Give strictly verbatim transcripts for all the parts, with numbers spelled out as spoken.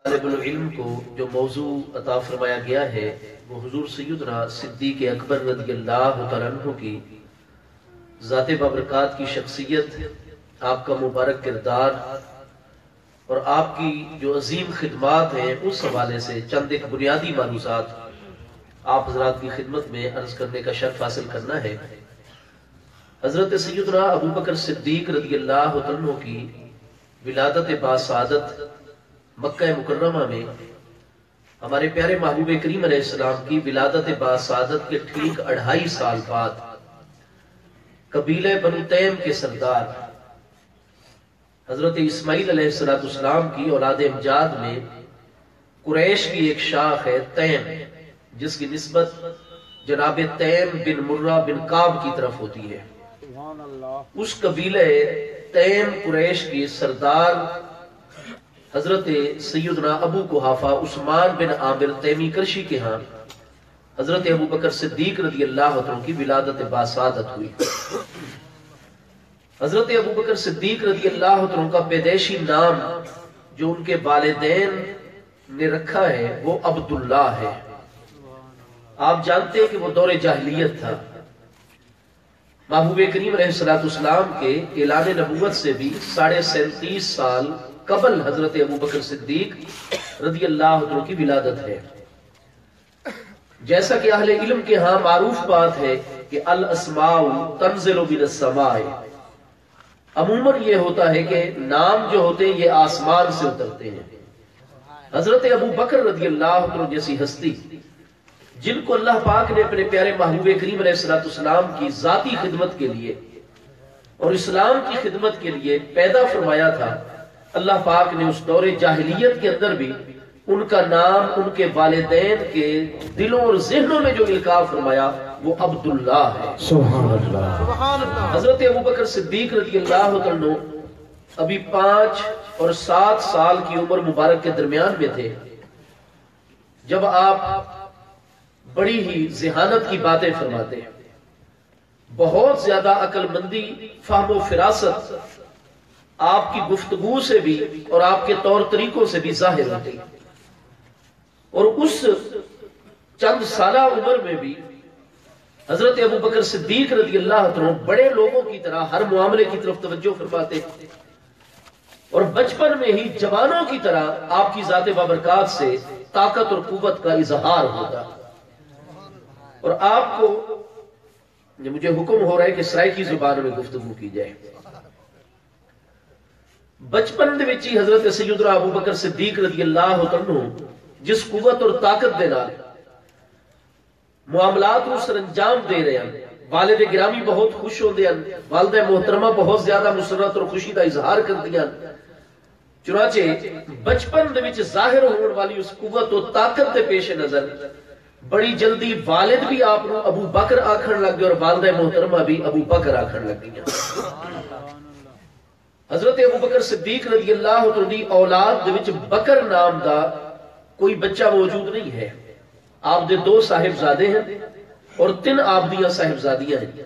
طالب العلم کو جو موضوع عطا فرمایا گیا ہے، وہ حضور سیدنا صدیق اکبر رضی اللہ تعالیٰ عنہ کی ذات بابرکات کی شخصیت، آپ کا مبارک کردار اور آپ کی جو عظیم خدمات ہیں، اس حوالے سے چند ایک بنیادی ملحوظات آپ حضرات کی خدمت میں عرض کرنے کا شرف حاصل کرنا ہے۔ حضرت سیدنا ابو بکر صدیق رضی اللہ عنہ کی ولادت باسعادت مکہ مکرمہ میں ہمارے پیارے محبوب کریم علیہ السلام کی ولادت باسعادت کے ٹھیک اڑھائی سال بعد قبیلہ بنو تیم کے سردار حضرت اسماعیل علیہ الصلوۃ والسلام کی اولاد امجاد میں قریش کی ایک شاخ ہے تیم، جس کی نسبت جناب تیم بن مرہ بن کعب کی طرف ہوتی ہے۔ اس قبیلہ تیم قریش کے سردار حضرت سیدنا ابو قحافہ عثمان بن عامر تیمی کرشی کے ہاں حضرت ابو بکر صدیق رضی اللہ عنہ کی ولادت باسعادت ہوئی۔ حضرت ابو بکر صدیق رضی اللہ عنہ کا پیدائشی نام جو ان کے والدین نے رکھا ہے، وہ عبداللہ ہے۔ آپ جانتے ہیں کہ وہ دور جاہلیت تھا۔ محبوب کریم علیہ الصلوۃ والسلام کے اعلان نبوت سے بھی ساڑھے سینتیس سال قبل حضرت ابو بکر صدیق رضی اللہ عنہ کی ولادت ہے۔ جیسا کہ اہل علم کے ہاں معروف بات ہے کہ الاسماء تنزل من السماء، عموماً یہ ہوتا ہے کہ نام جو ہوتے ہیں یہ آسمان سے اترتے ہیں۔ حضرت ابو بکر رضی اللہ عنہ جیسی ہستی، جن کو اللہ پاک نے اپنے پیارے محبوب کریم علیہ الصلوۃ والسلام کی ذاتی خدمت کے لیے اور اسلام کی خدمت کے لیے پیدا فرمایا تھا، اللہ پاک نے اس دور جاہلیت کے اندر بھی ان کا نام ان کے والدین کے دلوں اور ذہنوں میں جو القاء فرمایا، وہ عبداللہ ہے۔ سبحان اللہ۔ حضرت ابو بکر صدیق رضی اللہ تعالیٰ عنہ ابھی پانچ اور سات سال کی عمر مبارک کے درمیان میں تھے، جب آپ بڑی ہی ذہانت کی باتیں فرماتے ہیں، بہت زیادہ عقل مندی، فہم و فراست آپ کی گفتگو سے بھی اور آپ کے طور طریقوں سے بھی ظاہر ہوتی۔ اور اس چند سالہ عمر میں بھی حضرت ابو بکر صدیق رضی اللہ عنہ بڑے لوگوں کی طرح ہر معاملے کی طرف توجہ فرماتے، اور بچپن میں ہی جوانوں کی طرح آپ کی ذات بابرکات سے طاقت اور قوت کا اظہار ہوتا۔ اور آپ کو، مجھے حکم ہو رہا ہے کہ سرائیکی زبان میں گفتگو کی جائے۔ بچپن دے وچ ہی حضرت سیدنا ابو بکر صدیق رضی اللہ تعالیٰ عنہ جس قوت اور طاقت دے نال معاملات نوں سر انجام دے رہے ہیں، والد گرامی بہت خوش ہوندے ہیں، والدہ محترمہ بہت زیادہ مسرت اور خوشی دا اظہار کردیاں۔ چنانچہ بچپن دے وچ ظاہر ہون والی اس قوت و طاقت دے پیش نظر بڑی جلدی والد بھی آپ نوں ابو بکر آکھن لگ گئے اور والدہ محترمہ بھی ابو بکر آکھن لگ گئیاں۔ حضرت ابو بکر صدیق رضی اللہ عنہ دی اولاد دے وچ بکر نام دا کوئی بچہ موجود نہیں ہے۔ آپ دے دو صاحبزادے ہیں اور تن آپ دیاں صاحبزادیاں ہیں۔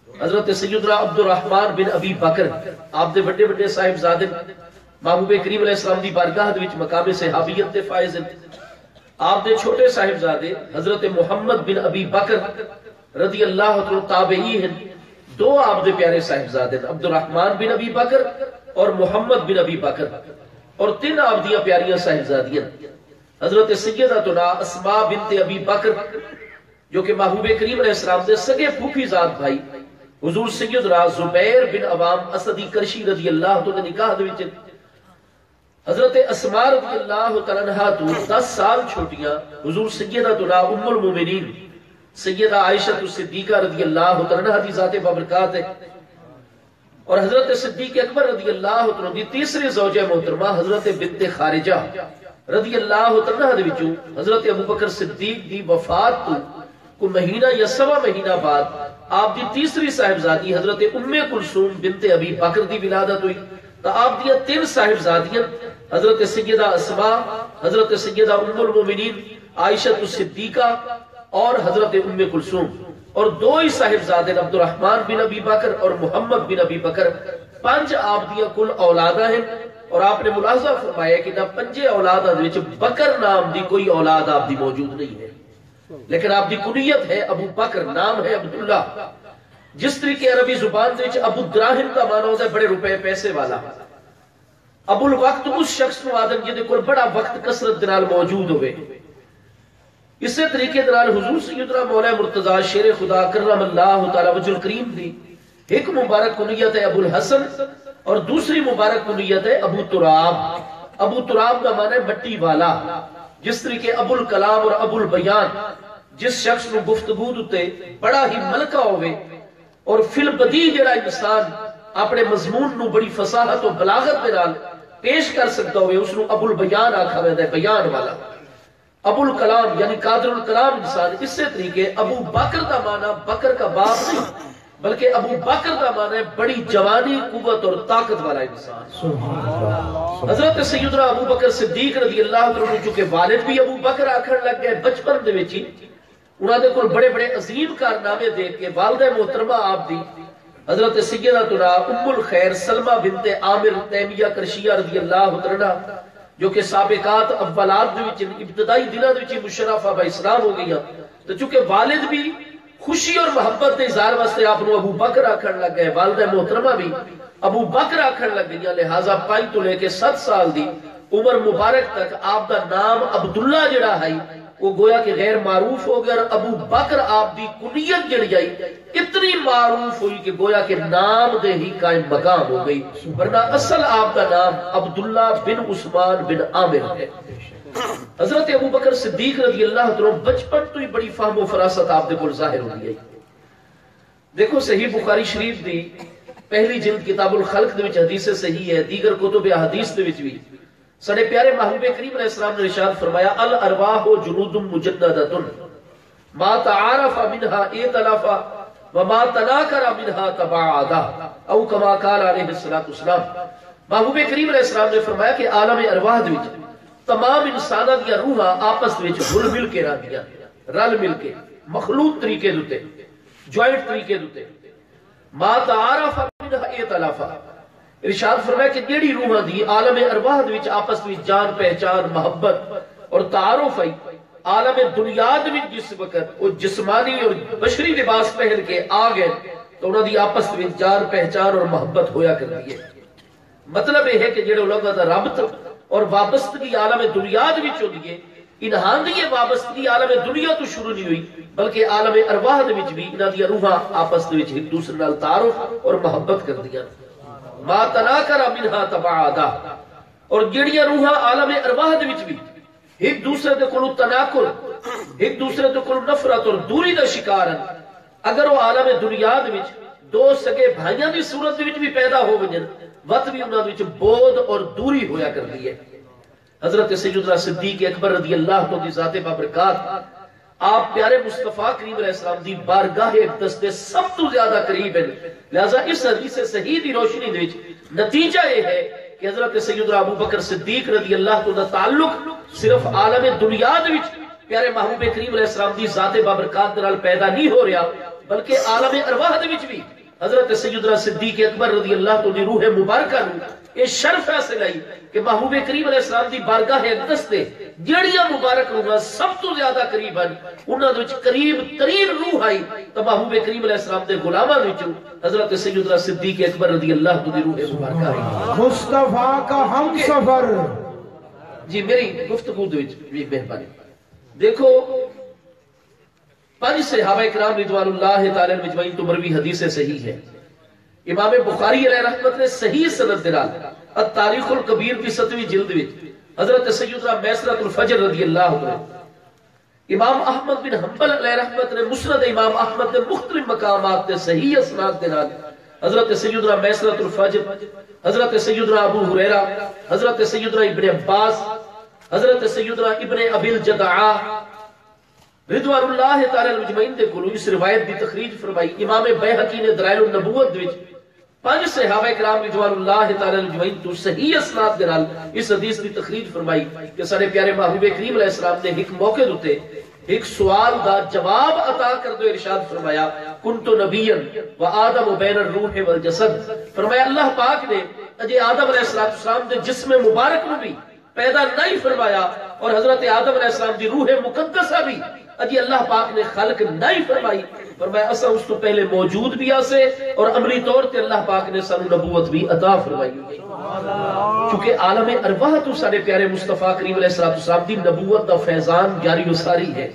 حضرت سیدنا عبد الرحمن بن ابی بکر آپ دے وڈے وڈے صاحبزادے، محبوب کریم علیہ السلام دی بارگاہ دے وچ مقام صحابیت دے فائز ہیں۔ آپ دے چھوٹے صاحبزادے حضرت محمد بن ابی بکر رضی اللہ عنہ تابعی ہیں۔ دو آپ دے پیارے صاحبزادے ہیں، عبد الرحمن بن ابی بکر اور محمد بن ابی بکر، اور تن آپ دیاں پیاریاں صاحبزادیاں، حضرت سیدتنا اسماء بنت ابی بکر، جو کہ محبوب کریم علیہ السلام دے سگے پھوپھی زاد بھائی حضور سیدنا زبیر بن عوام اسدی کرشی رضی اللہ عنہ دے نکاح دے وچ، حضرت اسماء رضی اللہ تعالیٰ عنہا تو دس سال چھوٹیاں حضور سیدتنا ام المومنین سیدہ عائشہ صدیقہ رضی اللہ تعالیٰ عنہا دی ذات بابرکات ہے، اور حضرت صدیق اکبر رضی اللہ تعالیٰ عنہ دی تیسری زوجہ محترمہ حضرت بنت خارجہ رضی اللہ تعالیٰ عنہا دے وچوں حضرت ابو بکر صدیق دی وفات تو کو مہینہ یا سوا مہینہ بعد آپ دی تیسری صاحبزادی حضرت ام کلثوم بنت ابی بکر دی ولادت ہوئی۔ تو آپ دیاں تین صاحبزادیاں، حضرت سیدہ اسماء، حضرت سیدہ ام المومنین عائشہ صدیقہ اور حضرت ام کلثوم، اور دو ہی صاحبزادے عبد الرحمن بن ابی بکر اور محمد بن ابی بکر۔ پنج آپ دیاں کل اولاداں ہیں۔ اور آپ نے ملاحظہ فرمایا کہ انہاں پنجے اولاداں دے وچ بکر نام دی کوئی اولاد آپ دی موجود نہیں ہے، لیکن آپ دی کنیت ہے ابو بکر، نام ہے عبداللہ، جس طریقے عربی زبان دے وچ ابو دراہم دا معنی ہوندا ہے بڑے روپے پیسے والا۔ ابو الوقت اس شخص نوں آدن جدے کول بڑا وقت کثرت دے نال موجود ہوئے۔ اسے طریقے دے نال حضور سیدنا مولا مرتضی شیر خدا کرم اللہ تعالی وجہ الکریم دی ہک مبارک کنیت ہے ابو الحسن اور دوسری مبارک کنیت ہے ابو تراب۔ ابو تراب دا معنی ہے مٹی والا۔ جس طریقے ابو الکلام اور ابو البیان، جس شخص نوں گفتگو دے اتے بڑا ہی ملکہ ہوئے اور فی البدیہہ جڑا انسان اپنے مضمون نوں بڑی فصاحت و بلاغت دے نال پیش کر سکدا ہوئے، اس نوں ابو البیان آکھا ویندا ہے، بیان والا۔ ابو الکلام یعنی قادر الکلام انسان۔ اسے طریقے ابو بکر دا معنی بکر کا باپ نہیں، بلکہ ابو بکر دا معنی ہے بڑی جوانی، قوت اور طاقت والا انسان۔ سبحان اللہ۔ حضرت سیدنا ابو بکر صدیق رضی اللہ تعالیٰ عنہ چونکہ والد بھی ابو بکر آکھن لگ گئے، بچپن دے وچ ہی انہاں دے کول بڑے بڑے عظیم کارنامے دیکھ کے والدہ محترمہ آپ دی حضرت سیدتنا ام الخیر سلمہ بنت عامر تیمیہ کرشیہ رضی اللہ تعالیٰ عنہا، جو کہ سابقات اولات دے وچ، ابتدائی دناں دے وچ ہی مشرفہ با اسلام ہو گئیاں، تو چونکہ والد بھی خوشی اور محبت دے اظہار واسطے آپ نوں ابو بکر آکھن لگ گئے، والدہ محترمہ بھی ابو بکر آکھن لگ گئیاں، لہذا پنج تو لے کے ست سال دی عمر مبارک تک آپ دا نام عبداللہ جڑا ہئی، وہ گویا کہ غیر معروف ہو گیا، اور ابو بکر آپ دی کنیت جڑی ہئی، اتنی معروف ہوئی کہ گویا کہ نام دے ہی قائم مقام ہو گئی، ورنہ اصل آپ دا نام عبداللہ بن عثمان بن عامر ہے۔ حضرت ابو بکر صدیق رضی اللہ تعالیٰ عنہ بچپن تو ہی بڑی فہم و فراست آپ دے کول ظاہر ہوندی ہے۔ دیکھو، صحیح بخاری شریف دی پہلی جلد کتاب الخلق دے وچ حدیث صحیح ہے، دیگر کتب احادیث دے وچ بھی ساڈے پیارے محبوب کریم علیہ السلام نے ارشاد فرمایا، "الارواح جنود مجندۃ، ما تعارف منها ائتلف، وما تناکر منها تباعد"، او کما قال علیہ الصلوۃ والسلام۔ محبوب کریم علیہ السلام نے فرمایا کہ عالم ارواح دے وچ تمام انساناں دیاں روحاں آپس دے وچ گھل مل کے رہندیاں، رل مل کے، مخلوط طریقے دے اتے، جوائنٹ طریقے دے اتے۔ ما تعارف منها ائتلف۔ ارشاد فرمایا کہ جیڑھی روحاں دی عالم ارواح دے وچ آپس وچ جان پہچان، محبت اور تعارف ہئی، عالم دنیا دے وچ جس وقت وہ جسمانی اور بشری لباس پہن کے آ گئے تو انہاں دی آپس وچ جان پہچان اور محبت ہویا کردی ہے۔ مطلب یہ ہے کہ جڑے لوگوں دا ربط اور وابستگی عالم دنیا دے وچ ہوندی ہے، انہاں دی یہ وابستگی عالم دنیا تو شروع نہیں ہوئی، بلکہ عالم ارواح دے وچ بھی انہاں دی روحاں آپس دے وچ ایک دوسرے نال تعارف اور محبت کردیاں۔ ما تناکر منها تباعدا، اور جڑیاں روحاں عالم ارواح دے وچ بھی ایک دوسرے دے کولوں تناکر، ایک دوسرے دے کولوں نفرت اور دوری دا شکار ہیں، اگر وہ عالم دنیا دے وچ دو سگے بھائیاں دی صورت دے وچ بھی پیدا ہو ونجن، وت بھی انہاں دے وچ بودھ اور دوری ہویا کردی ہے۔ حضرت سیدنا صدیق اکبر رضی اللہ عنہ دی ذات بابرکات آپ پیارے مصطفیٰ کریم علیہ السلام دی بارگاہ اقدس دے سب تو زیادہ قریب ہیں، لہذا اس حدیث صحیح دی روشنی دے وچ نتیجہ یہ ہے کہ حضرت سیدنا ابو بکر صدیق رضی اللہ عنہ دا تعلق صرف عالم دنیا دے وچ پیارے محبوب کریم علیہ السلام دی ذات بابرکات دے نال پیدا نہیں ہو رہا، بلکہ عالم ارواح دے وچ بھی حضرت سیدنا صدیق اکبر رضی اللہ عنہ دی روح مبارکہ نوں یہ شرف حاصل ہے کہ محبوب کریم علیہ السلام دی بارگاہ اقدس تے جڑیاں مبارک روحاں سب تو زیادہ قریب ہیں، انہاں دے وچ قریب ترین روح آئی تو محبوب کریم علیہ السلام دے غلاماں وچوں حضرت سیدنا صدیق اکبر رضی اللہ عنہ دی روح مبارکہ آئی۔ مصطفیٰ کا ہم سفر۔ جی، میری گفتگو دے وچ بھی مہربانی۔ دیکھو، پنج صحابہ کرام رضوان اللہ تعالی علیہم اجمعین تو مروی حدیث صحیح ہے۔ امام بخاری علیہ رحمت نے صحیح سند دے نال التاریخ الکبیر دی ستویں جلد وچ حضرت سیدنا میسرۃ الفجر رضی اللہ عنہ، امام احمد بن حنبل علیہ رحمت نے مسند امام احمد دے مختلف مقامات تے صحیح اسناد دے نال حضرت سیدنا میسرۃ الفجر، حضرت سیدنا ابو ہریرہ، حضرت سیدنا ابن عباس، حضرت سیدنا ابن ابی الجدعہ رضوان اللہ تعالی علیہم اجمعین دے کولوں اس روایت دی تخریج فرمائی۔ امام بیہقی نے دلائل النبوت دے وچ پنج صحابہ کرام رضوان اللہ تعالی علیہم اجمعین تو صحیح اسناد دے نال اس حدیث دی تخریج فرمائی کہ ساڈے پیارے محبوب کریم علیہ السلام نے ایک موقع اتے ایک سوال دا جواب عطا کردے ہوئے ارشاد فرمایا، "کنت نبیا و آدم بین الروح والجسد"، فرمایا اللہ پاک نے اجے آدم علیہ الصلوۃ والسلام دے جسم مبارک نو بھی پیدا نہیں فرمایا، اور حضرت آدم علیہ السلام دی روح مقدسہ بھی اجے اللہ پاک نے خلق نہیں فرمائی۔ فرمایا اساں اس تو پہلے موجود بھی آسے، اور عملی طور تے اللہ پاک نے سانو نبوت بھی عطا فرمائی ہوئی ہے۔ چونکہ عالم ارواح تو سارے پیارے مصطفیٰ کریم علیہ الصلوۃ والسلام دی نبوت دا فیضان جاری و ساری ہے۔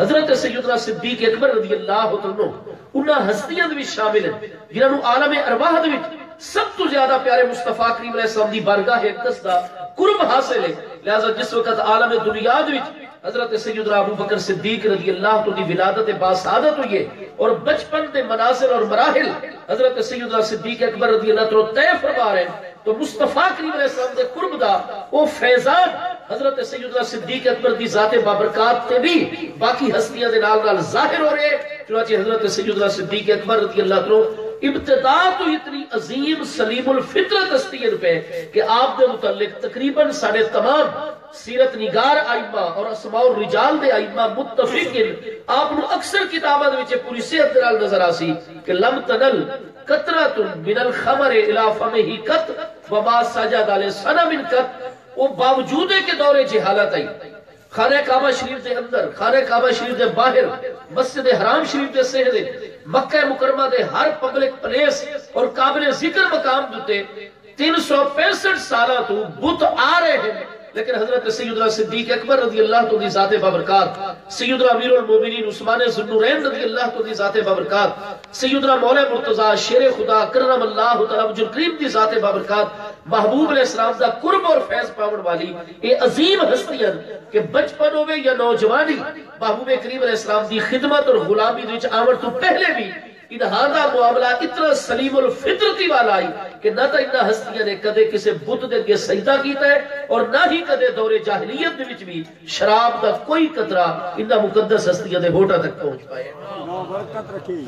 حضرت سیدنا صدیق اکبر رضی اللہ تعالیٰ عنہ انہاں ہستیاں دے وچ شامل ہیں جنہاں نوں عالم ارواح دے وچ سب تو زیادہ پیارے مصطفیٰ کریم علیہ السلام دی بارگاہ اقدس دا قرب حاصل ہے۔ لہذا جس وقت عالم دنیا دے وچ حضرت سیدنا ابو بکر صدیق رضی اللہ تعالیٰ عنہ دی ولادت باسعادت ہوئی ہے اور بچپن دے مناظر اور مراحل حضرت سیدنا صدیق اکبر رضی اللہ تعالیٰ عنہ طے فرما رہے ہیں، تو مصطفیٰ کریم علیہ السلام دے قرب دا او فیضان حضرت سیدنا صدیق اکبر دی ذات بابرکات تے بھی باقی ہستیاں دے نال نال ظاہر ہو رہے۔ چنانچہ حضرت سیدنا صدیق اکبر رضی اللہ تعالیٰ عنہ ابتدا تو اتنی عظیم سلیم الفطرت ہستی ہیں پہ کہ آپ دے متعلق تقریباً سارے تمام سیرت نگار ائمہ اور اسماء الرجال دے ائمہ متفق ہیں۔ آپ نو اکثر کتاباں دے وچ پوری صحت دے نال نظر آسی کہ لم تنل قطرۃ من الخمر الی فمہ قط وما سجد لصنم قط۔ وہ باوجود ہے کہ دور جہالت آئی، خانہ کعبہ شریف دے اندر، خانہ کعبہ شریف دے باہر، مسجد حرام شریف دے سہرے، مکہ مکرمہ دے ہر پبلک پلیس اور قابل ذکر مقام دے تین سو پینسٹھ سالاں توں بت آ رہے ہیں، لیکن حضرت سیدنا صدیق اکبر رضی اللہ تعالیٰ عنہ دی ذات بابرکات، سیدنا امیر المومنین عثمان ذوالنورین رضی اللہ تعالیٰ عنہ دی ذات بابرکات، سیدنا مولا مرتضیٰ شیر خدا کرم اللہ تعالیٰ وجہ الکریم دی ذات بابرکات، محبوب علیہ السلام دا قرب اور فیض پاون والی اے عظیم ہستی ہن کہ بچپن ہووے یا نوجوانی، محبوب کریم علیہ السلام دی خدمت اور غلامی دے وچ آوݨ توں پہلے بھی انہاں دا معاملہ اتنا سلیم الفطرتی والا ہئی کہ نہ تاں انہاں ہستیاں نے کدے کسے بت دے اگے سجدہ کیتا ہے اور نہ ہی کدے دور جاہلیت دے وچ بھی شراب دا کوئی قطرہ انہاں مقدس ہستیاں دے ہونٹاں تک پہنچ پائے۔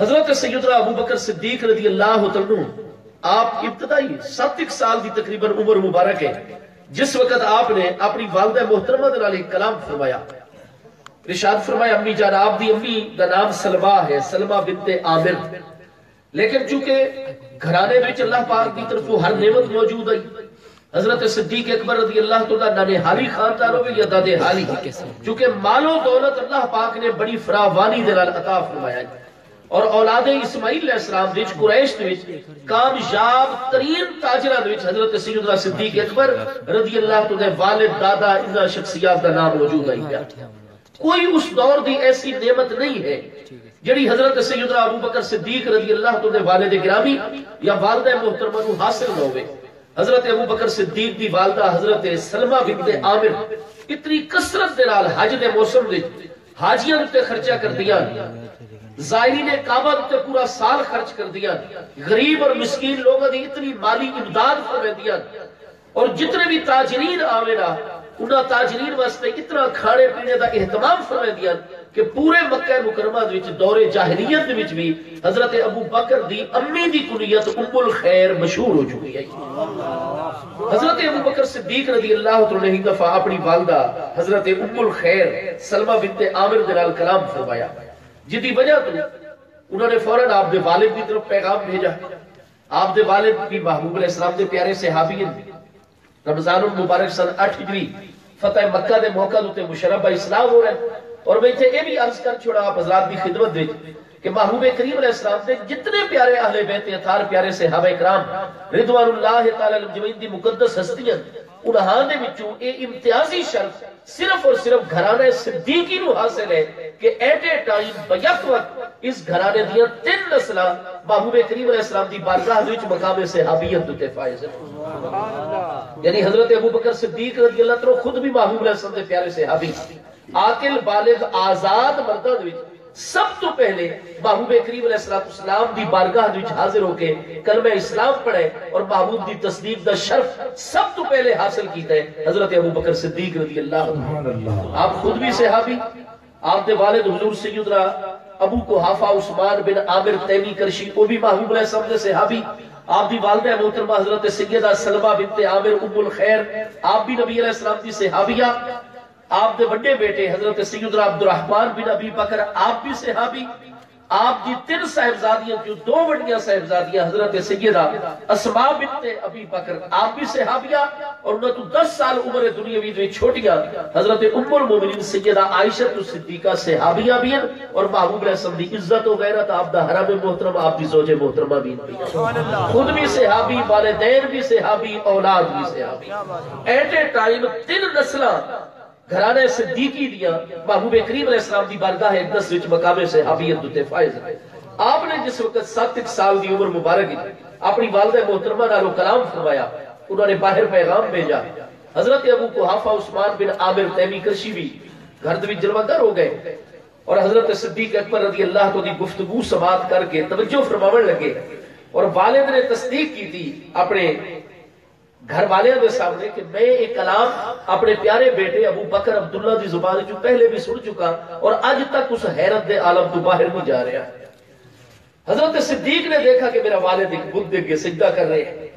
حضرت سیدنا ابو بکر صدیق رضی اللہ تعالیٰ عنہ آپ ابتدائی ست ایک سال دی تقریباً عمر مبارک ہے جس وقت آپ نے اپنی والدہ محترمہ دے نال ایک کلام فرمایا۔ ارشاد فرمایا، امی جان، آپ دی امی دا نام سلمہ ہے، سلمہ بنت عامر۔ لیکن چونکہ گھرانے وچ اللہ پاک دی طرفوں ہر نعمت موجود ہے، حضرت صدیق اکبر رضی اللہ تعالیٰ عنہ ننہالی خاندان ہووے یا دادے حالی، چونکہ مال و دولت اللہ پاک نے بڑی فراوانی دے نال عطا فرمایا ہے۔ اور اولاد اسماعیل علیہ السلام دے وچ قریش دے وچ کامیاب ترین تاجراں دے وچ حضرت سیدنا صدیق اکبر رضی اللہ تعالیٰ عنہ دے والد، دادا، انہاں شخصیات دا نام موجود ہے۔ کوئی اس دور دی ایسی نعمت نہیں ہے جڑی حضرت سیدنا ابو بکر صدیق رضی اللہ تعالیٰ عنہ دے والد گرامی یا والدہ محترمہ نو حاصل نہ ہوئے۔ حضرت ابو بکر صدیق دی والدہ حضرت سلمہ بنت عامر اتنی کثرت دے نال حج دے موسم وچ حاجیاں اتے خرچہ کردیاں، زائرین کعبہ اتے پورا سال خرچ کردیاں، غریب اور مسکین لوگاں دی اتنی مالی امداد فرمیندیاں، اور جتنے بھی تاجرین آوے نا، انہاں تاجرین واسطے اتنا کھانے پینے دا اہتمام فرمیندیاں کہ پورے مکہ مکرمہ دے وچ دور جاہلیت دے وچ بھی حضرت ابو بکر دی امی دی کنیت ام الخیر مشہور ہو چکی ہے۔ حضرت ابو بکر صدیق رضی اللہ تعالیٰ عنہ نے ایک دفعہ اپنی والدہ حضرت ام الخیر سلمہ بنت عامر دے نال کلام فرمایا، جدی وجہ تو انہوں نے فوراً آپ دے والد دی طرف پیغام بھیجا۔ آپ دے والد بھی محبوب علیہ السلام دے پیارے صحابی ہیں۔ رمضان المبارک سن اٹھ ہجری فتح مکہ دے موقع دے اتے مشرف با اسلام ہو رہے ہیں۔ اور میں اتھے اے بھی عرض کر چھوڑا آپ حضرات دی خدمت وچ کہ محبوب کریم علیہ السلام دے جتنے پیارے اہل بیت اطہار، پیارے صحابہ کرام رضوان اللہ تعالیٰ علیہم اجمعین دی مقدس ہستی ہیں، انہاں دے وچوں اے امتیازی شرف صرف اور صرف گھرانہ صدیقی نو حاصل ہے کہ ایٹ اے ٹائم، بیک وقت، اس گھرانے دیاں تین نسلاں محبوب کریم علیہ السلام دی بارگاہ وچ مقام صحابیت دے اتے فائز ہیں۔ یعنی حضرت ابو بکر صدیق رضی اللہ تعالیٰ عنہ خود بھی محبوب علیہ السلام دے پیارے صحابی، عاقل بالغ آزاد مرداں دے وچ سب تو پہلے محبوب کریم علیہ الصلوۃ والسلام دی بارگاہ دے وچ حاضر ہو کے کلمہ اسلام پڑھے اور محبوب دی تصدیق دا شرف سب تو پہلے حاصل کیتا ہے حضرت ابو بکر صدیق رضی اللہ عنہ۔ سبحان اللہ۔ آپ خود بھی صحابی، آپ دے والد حضور سیدنا ابو قحافہ عثمان بن عامر تیمی کرشی، او بھی محبوب علیہ السلام دے صحابی۔ آپ دی والدہ محترمہ حضرت سیدہ سلمہ بنت عامر ام الخیر، آپ بھی نبی علیہ السلام دی صحابیہ۔ آپ دے وڈے بیٹے حضرت سیدنا عبد الرحمن بن ابی بکر، آپ بھی صحابی۔ آپ دی تن صاحبزادیاں چوں دو وݙیاں صاحبزادیاں حضرت سیدہ اسماء بنت ابی بکر، آپ بھی صحابیہ، اور انہاں توں دس سال عمر دنیاوی دے وچ چھوٹیاں حضرت ام المومنین سیدہ عائشہ صدیقہ صحابیہ بھی ہیں، اور محبوب علیہ السلام دی عزت و غیرت، آپ دا حرم محترم، آپ دی زوج محترمہ بھی ہیں۔ خود بھی صحابی، والدین بھی صحابی، اولاد بھی صحابی۔ ایٹ اے ٹائم تن نسلاں گھرانے صدیقی دیاں محبوب کریم علیہ السلام دی بارگاہ اقدس وچ مقام صحابیت اتے فائز ہیں۔ آپ نے جس وقت ست ایک سال دی عمر مبارک وچ اپنی والدہ محترمہ نالوں کلام فرمایا، انہاں نے باہر پیغام بھیجا۔ حضرت ابو قحافہ عثمان بن عامر تیمی کرشی بھی گھر دے وچ جلوہ گر ہو گئے، اور حضرت صدیق اکبر رضی اللہ عنہ دی گفتگو سماعت کر کے توجہ فرماون لگے، اور والد نے تصدیق کی تھی اپنے گھر والیاں دے سامنے کہ میں ایہ کلام اپنے پیارے بیٹے ابو بکر عبداللہ دی زبان وچوں پہلے بھی سن چکا، اور اج تک اس حیرت دے عالم توں باہر نہیں جا رہا۔ حضرت صدیق نے دیکھا کہ میرا والد ایک بت دے اگے سجدہ کر رہے ہیں۔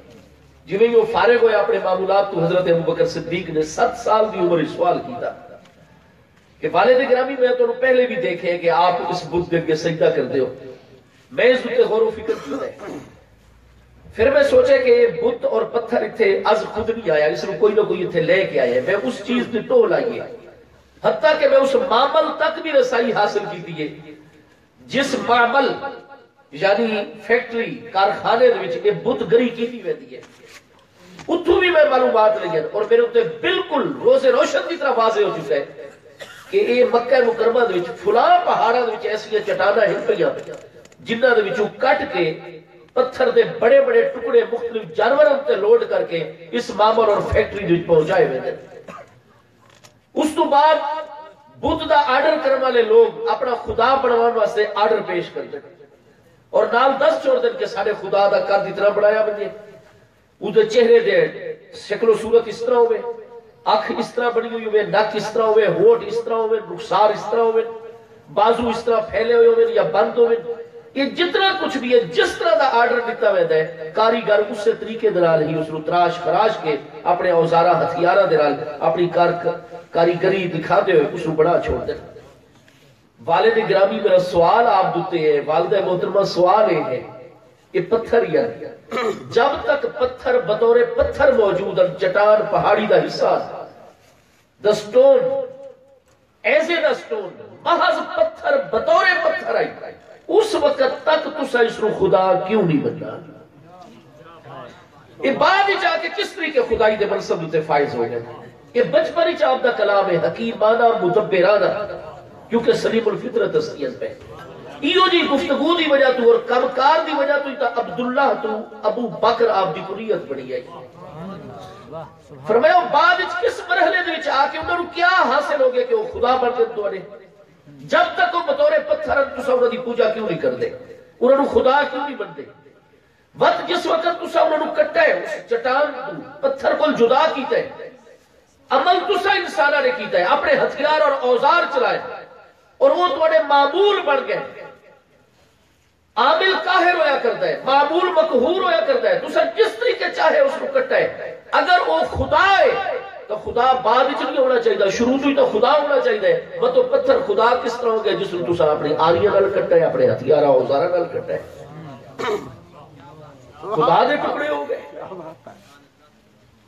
جویں ہی وہ فارغ ہوئے اپنے معمولات تو، حضرت ابو بکر صدیق نے ست سال دی عمر وچ سوال کیتا کہ والد گرامی، میں تانوں پہلے بھی دیکھے کہ آپ اس بت دے اگے سجدہ کردے ہو، میں اس اتے غور و فکر کیتا ہے۔ پھر میں سوچا کہ یہ بت اور پتھر اتھے از خود نہیں آیا، اس نوں کوئی نہ کوئی اتھے لے کے آیا ہے۔ میں اس چیز دی ٹوہ لائی ہے، حتیٰ کہ میں اس معمل تک بھی رسائی حاصل کیتی ہے جس معمل، یعنی فیکٹری، کارخانے دے وچ یہ بت گری کیتی ویندی ہے۔ اتھوں بھی میں معلومات لئی ہیں اور میرے اتے بالکل روز روشن کی طرح واضح ہو چکا ہے کہ یہ مکہ مکرمہ دے وچ فلاں پہاڑاں دے وچ ایسیاں چٹاناں ہن پیاں جنہاں دے وچوں کٹ کے پتھر دے بڑے بڑے ٹکڑے مختلف جانوراں تے لوڈ کر کے اس معمل اور فیکٹری دے وچ پہنچائے ویندے۔ اس تو بعد بت دا آرڈر کرن والے لوگ اپنا خدا بنوان واسطے آرڈر پیش کردے اور نال دس چھوڑ دین کہ ساڈے خدا دا قد اتنا بنایا ونجے، اودے چہرے دے شکل و صورت اس طرح ہوے، اکھ اس طرح بنی ہوئی ہوے، نک اس طرح ہوے، ہونٹ اس طرح ہوے، رخسار اس طرح ہوے، بازو اس طرح پھیلے ہوئے ہوے یا بند ہوے۔ یہ جتنا کچھ بھی ہے، جس طرح دا آرڈر دتا ویندا ہے، کاریگر اسے طریقے دے نال ہی اس نوں تراش خراش کے اپنے اوزاراں ہتھیاراں دے نال اپنی کار کاریگری دکھاندے ہوئے اس نوں بنا چھوڑ دین۔ والد گرامی، میرا سوال آپ دے اتے ہے، والدہ محترمہ، سوال یہ ہے کہ پتھر یا جب تک پتھر بطور پتھر موجود ہیں، چٹان پہاڑی دا حصہ ہے، the stone as a stone، محض پتھر بطور پتھر آئی، اس وقت تک تسا اس نوں خدا کیوں نہیں مننا؟ یہ بعد وچ آ کے کس طریقے خدائی دے منصب اتے فائز ہو گئے؟ یہ بچپن وچ آپ دا کلام ہے، حکیمانہ مدبرانہ، کیونکہ سلیم الفطرت ہستیاں پہ۔ ایہو جی گفتگو دی وجہ تو اور کم کار دی وجہ تو ہی تاں عبداللہ تو ابو بکر آپ دی کنیت بنی آئی۔ فرمایا، بعد وچ کس مرحلے دے وچ آ کے انہاں نوں کیا حاصل ہو گیا کہ وہ خدا بن گئے تہاڈے؟ جب تک وہ بطور پتھر ہن، تساں انہاں دی پوجا کیوں نہیں کردے؟ انہاں نوں خدا کیوں نہیں منتے؟ وت جس وقت تساں انہاں نوں کٹا ہے، اس چٹان کو، پتھر کو جدا کیتا ہے، عمل تساں انساناں نے کیتا ہے، اپنے ہتھیار اور اوزار چلائے اور وہ تہاڈے معمول بن گئے۔ عامل قاہر ہویا کردا ہے، معمول مقہور ہویا کردا ہے۔ تساں جس طریقے چاہے اس کو کٹا ہے، اگر وہ خدا ہے تو خدا بعد وچ نہیں ہونا چاہیے، شروع تو ہی تو خدا ہونا چاہیے۔ وہ تو پتھر خدا کس طرح ہو گیا جس نوں تساں اپنی آلیاں نال کٹا ہے، اپنے ہتھیاراں اوزاراں نال کٹا ہے؟ خدا دے ٹکڑے ہو گئے۔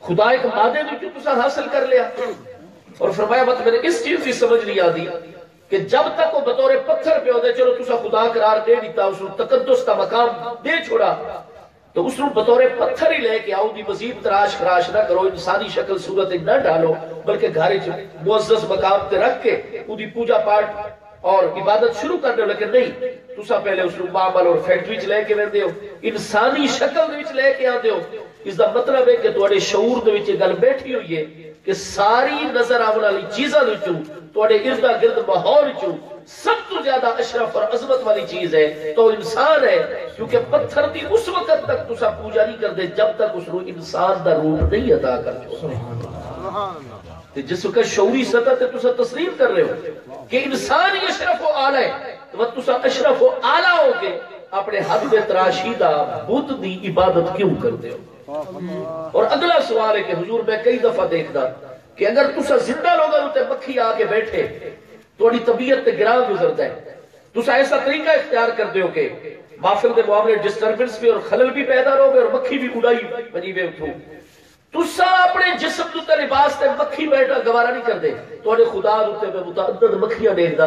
خدا ایک مادے دی کیوں تسا حاصل کر لیا؟ اور فرمایا، مت میرے اس چیز کی سمجھ نہیں آتی کہ جب تک وہ بطور پتھر پہ ہوتے، چلو تسا خدا قرار دے دیتا، اس نوں تقدس کا مقام دے چھوڑا، تو اس نوں بطور پتھر ہی لے کے آؤ، دی مزید تراش خراش نہ کرو، انسانی شکل صورت نہ ڈالو، بلکہ گھر وچ معزز مقام تے رکھ کے اودی پوجا پاٹ اور عبادت شروع کر دیو، لیکن نہیں، تسا پہلے اس نوں معمل اور فیکٹری چ لے کے ویندے ہو، انسانی شکل دے وچ لے کے آندے ہو۔ اس دا مطلب ہے کہ تہاڈے شعور دے وچ یہ گل بیٹھی ہوئی ہے کہ ساری نظر آون والی چیزاں دے وچوں، تہاڈے اردا گرد ماحول وچوں سب تو زیادہ اشرف اور عظمت والی چیز ہے تو انسان ہے، کیونکہ پتھر دی اس وقت تک تسا پوجا نہیں کردے جب تک اس نوں انسان دا روپ نہیں عطا کر چھوڑدے۔ تے جس وقت شعوری سطح تے تسا تسلیم کر رہے ہو کہ انسان ہی اشرف و اعلیٰ ہے، تو تسا اشرف و اعلیٰ ہو کے اپنے حد میں تراشی دا بت دی عبادت کیوں کردے ہو؟ اور اگلا سوال ہے کہ حضور، میں کئی دفعہ دیکھدا کہ اگر تسا زندہ لوگوں تے مکھی آ کے بیٹھے، تہاڈی طبیعت تے گراں گزردا ہے، تساں ایسا طریقہ اختیار کردے ہو کہ محفل دے معاملے ڈسٹربنس بھی اور خلل بھی پیدا رہو گے اور مکھی بھی اڈائی ونجی وے اتھوں۔ تساں اپنے جسم دے تے لباس تے مکھی بیٹھنا گوارا نہیں کردے۔ تہاڈے خدا دے تے میں متعدد مکھیاں ڈیکھدا۔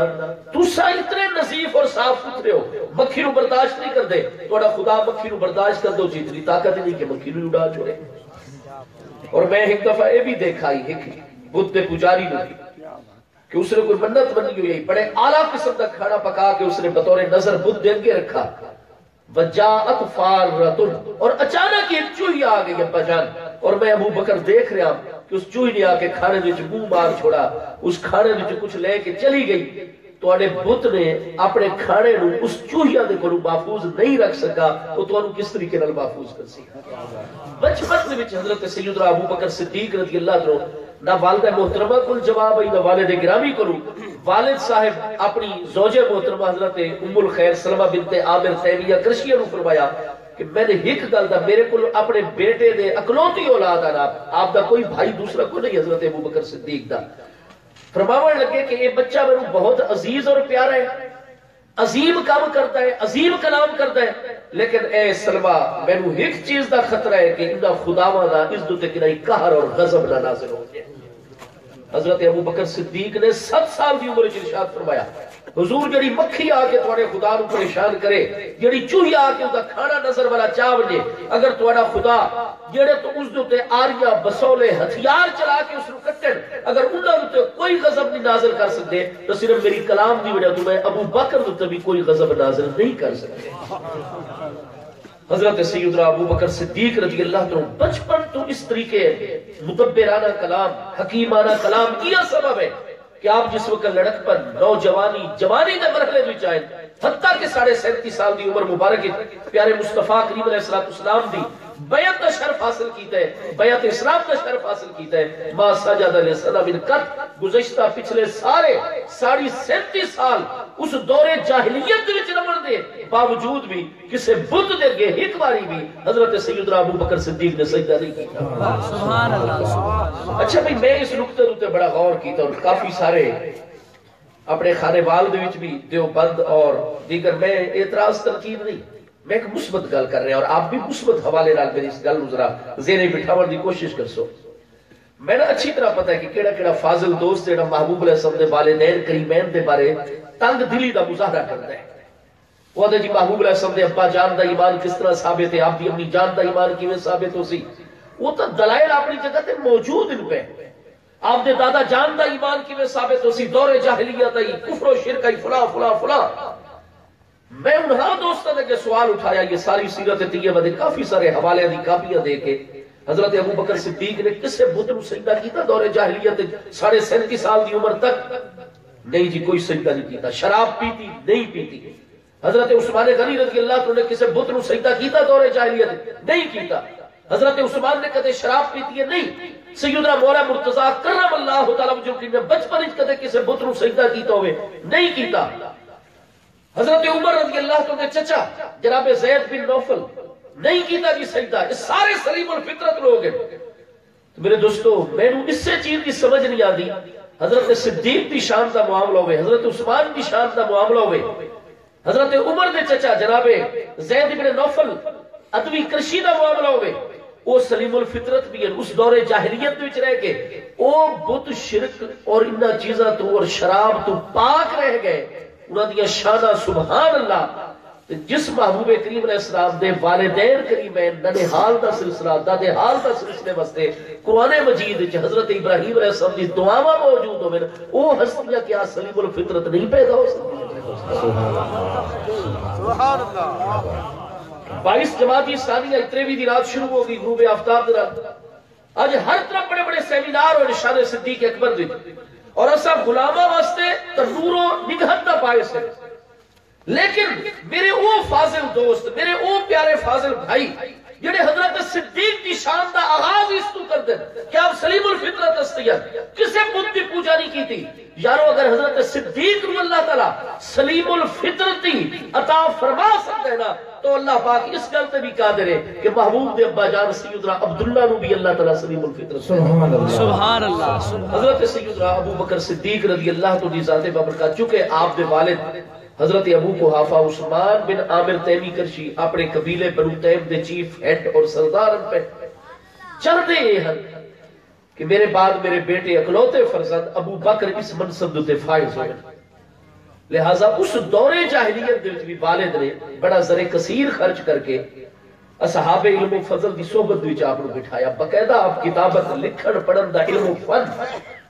تساں اتنے نظیف اور صاف ستھرے ہو، مکھی نو برداشت نہیں کردے۔ تہاڈا خدا مکھی نو برداشت کردے، او جتنی طاقت ہی نہیں کہ مکھی نو اڈا چھوڑے۔ اور میں ایک دفعہ اے بھی دیکھا ہی ایک بت دے پجاری نو کہ اس نے کوئی منت منی ہوئی ہے، بڑے اعلیٰ قسم دا کھانا پکا کے اس نے بطور نذر بت دے اگے رکھا۔ وجاءت فارۃ، اور اچانک ہی ایک چوہی آ گئی ابا جان، اور میں ابو بکر دیکھ رہا کہ اس چوہی نے آ کے کھانے وچ منہ مار چھوڑا، اس کھانے وچ کچھ لے کے چلی گئی۔ تہاڈے بت نے اپنے کھانے نو اس چوہیاں دے کولوں محفوظ نہیں رکھ سکا، وہ تہانوں کس طریقے نال محفوظ کرسی؟ بچپن دے وچ حضرت سیدنا ابو بکر صدیق رضی اللہ عنہ نہ والدہ محترمہ کول جواب آئی، نہ والد گرامی کولوں۔ والد صاحب اپنی زوجہ محترمہ حضرت ام الخیر سلمہ بنت عامر تیمیہ قرشیہ نو فرمایا کہ میں نے ہک گل دا، میرے کول اپنے بیٹے دے اکلوتی اولاد آ، آپ، آپ دا کوئی بھائی دوسرا کوئی نہیں، حضرت ابو بکر صدیق دا۔ فرماون لگے کہ اے بچہ میرے بہت عزیز اور پیارا ہے، عظیم کم کردا ہے، عظیم کلام کردا ہے، لیکن اے سلمہ، مینوں ہک چیز دا خطرہ ہے کہ انہاں خداواں دا اس دے تے کݙاہیں قہر اور غضب نہ نازل ہو جائے۔ حضرت ابو بکر صدیق نے ست سال دی عمر وچ ارشاد فرمایا، حضور، جڑی مکھی آ کے تہاڈے خدا نو پریشان کرے، جڑی چوہی آ کے اوندا کھانا نظر والا چا ونجے، اگر تہاڈا خدا جڑے تو اس دے تے آریاں، بسولے، ہتھیار چلا کے اس نو کٹن، اگر انہاں دے تے کوئی غضب نہیں نازل کر سکدے، تو صرف میری کلام دی وجہ تو میں ابو بکر دے تے بھی کوئی غضب نازل نہیں کر سکدے۔ حضرت سیدنا ابو بکر صدیق رضی اللہ عنہ بچپن تو اس طریقے مدبرانہ کلام، حکیمانہ کلام، یہ سبب ہے کہ آپ جس وقت لڑکپن، نوجوانی، جوانی دے مرحلے وچ آئے، حتیٰ کہ ساڑھے سینتی سال دی عمر مبارک وچ پیارے مصطفیٰ کریم علیہ الصلوۃ والسلام دی بیعت دا شرف حاصل کیتا ہے، بیعت اسلام دا شرف حاصل کیتا ہے۔ ما سجد لصنم قط، گزشتہ پچھلے سارے ساڑھی سینتی سال اس دور جاہلیت دے وچ رہن دے باوجود بھی کسے بت دے اگے ہک واری بھی حضرت سیدنا ابو بکر صدیق نے سجدہ نہیں کیتا۔ سبحان اللہ، سبحان اللہ۔ اچھا بھئی، میں اس نقطے تے بڑا غور کیتا اور کافی سارے اپنے خانے وال دے وچ بھی دیوبند اور دیگر، میں اعتراض تنقید نہیں، میں ایک مثبت گل کر رہا اور آپ بھی مثبت حوالے نال میری اس گل نوں ذرا ذہن وچ بٹھاون دی کوشش کرسو۔ میں نا اچھی طرح پتہ ہے کہ کیڑا کیڑا فاضل دوست جڑا محبوب علیہ السلام دے والدین کریمین دے بارے تنگ دلی دا مظاہرہ کردا ہے۔ وہ آہدے جی محبوب علیہ السلام دے ابا جان دا ایمان کس طرح ثابت ہے، آپ دی امی جان دا ایمان کیویں ثابت ہو سی؟ وہ تو دلائل اپنی جگہ تے موجود ہن پے۔ آپ دے دادا جان دا ایمان کیویں ثابت ہو سی؟ دور جاہلیت آئی، کفر و شرک آئی، فلاں فلاں فلاں۔ میں انہاں دوستاں دے اگے سوال اٹھایا، یہ ساری سیرت طیبہ دے کافی سارے حوالے دی کاپیاں دے کے، حضرت ابو بکر صدیق نے کسے بت نو سجدہ کیتا دور جاہلیت ساڑھے سینتی سال دی عمر تک؟ نہیں جی، کوئی سجدہ نہیں کیتا۔ شراب پیتی؟ نہیں پیتی۔ حضرت عثمان غنی رضی اللہ عنہ نے کسے بت نو سجدہ کیتا دور جاہلیت؟ نہیں کیتا۔ حضرت عثمان نے کدے شراب پیتی ہے؟ نہیں۔ سیدنا مولا مرتضی کرم اللہ تعالیٰ وجہ کی نے بچپن وچ کدے کسے بت نو سجدہ کیتا ہوئے؟ نہیں کیتا۔ حضرت عمر رضی اللہ عنہ دے چچا جناب زید بن نوفل؟ نہیں کیتا جی سجدہ۔ یہ سارے سلیم الفطرت لوگ ہیں۔ میرے دوستو، مینوں اسے چیز دی سمجھ نہیں آندی۔ حضرت صدیق دی شان دا معاملہ ہوئے، حضرت عثمان دی شان دا معاملہ ہوئے، حضرت عمر دے چچا جناب زید ابن نوفل عدوی قرشی دا معاملہ ہوئے، او سلیم الفطرت بھی ہیں، اس دور جاہلیت دے وچ رہ کے او بت شرک اور انہاں چیزاں تو اور شراب تو پاک رہ گئے، انہاں دیاں شاناں سبحان اللہ۔ تے جس محبوب کریم علیہ السلام دے والدین کریمین ننہال دا سلسلہ، دادہال دا سلسلے واسطے قرآن مجید وچ حضرت ابراہیم علیہ السلام دی دعاواں موجود ہوون، او ہستیاں کیا سلیم الفطرت نہیں پیدا ہو سکدیاں؟ سبحان اللہ۔ بائیس جمادی ثانیہ اتریویں دی رات شروع ہو گئی غروب آفتاب دے نال۔ اج ہر طرف بڑے بڑے سیمینار ہوئے شان صدیق اکبر دے، اور اساں غلاماں واسطے تاں نور و نگہت دا باعث ہے۔ لیکن میرے او فاضل دوست، میرے او پیارے فاضل بھائی، جڑے حضرت صدیق دی شان دا آغاز اس تو کر دین کہ آپ سلیم الفطرت ہستی ہیں، کسے بت دی پوجا نہیں کیتی۔ یارو، اگر حضرت صدیق نو اللہ تعالیٰ سلیم الفطرت دی عطا فرما سکدا ہے نا، تو اللہ پاک اس گل تے بھی قادر ہے کہ محبوب دے ابا جان سیدنا عبداللہ نو بھی اللہ تعالیٰ سلیم الفطرت۔ سبحان اللہ۔ سبحان اللہ۔ حضرت سیدنا ابو بکر صدیق رضی اللہ عنہ دی ذات بابرکات، چونکہ آپ دے والد حضرت ابو قحافہ عثمان بن عامر تیمی کرشی اپݨے قبیلے بنو تیم دے چیف ہیڈ اور سردار ہن پئے۔ چاہندے اے ہن کہ میرے بعد میرے بیٹے اکلوتے فرزند ابو بکر اس منصب دے اتے فائز ہوون۔ لہذا اس دور جاہلیت دے وچ وی والد نے بڑا زر کثیر خرچ کر کے اصحاب علم و فضل دی صحبت دے وچ آپ نوں بٹھایا، باقاعدہ آپ کتابت، لکھݨ پڑھݨ دا علم و فن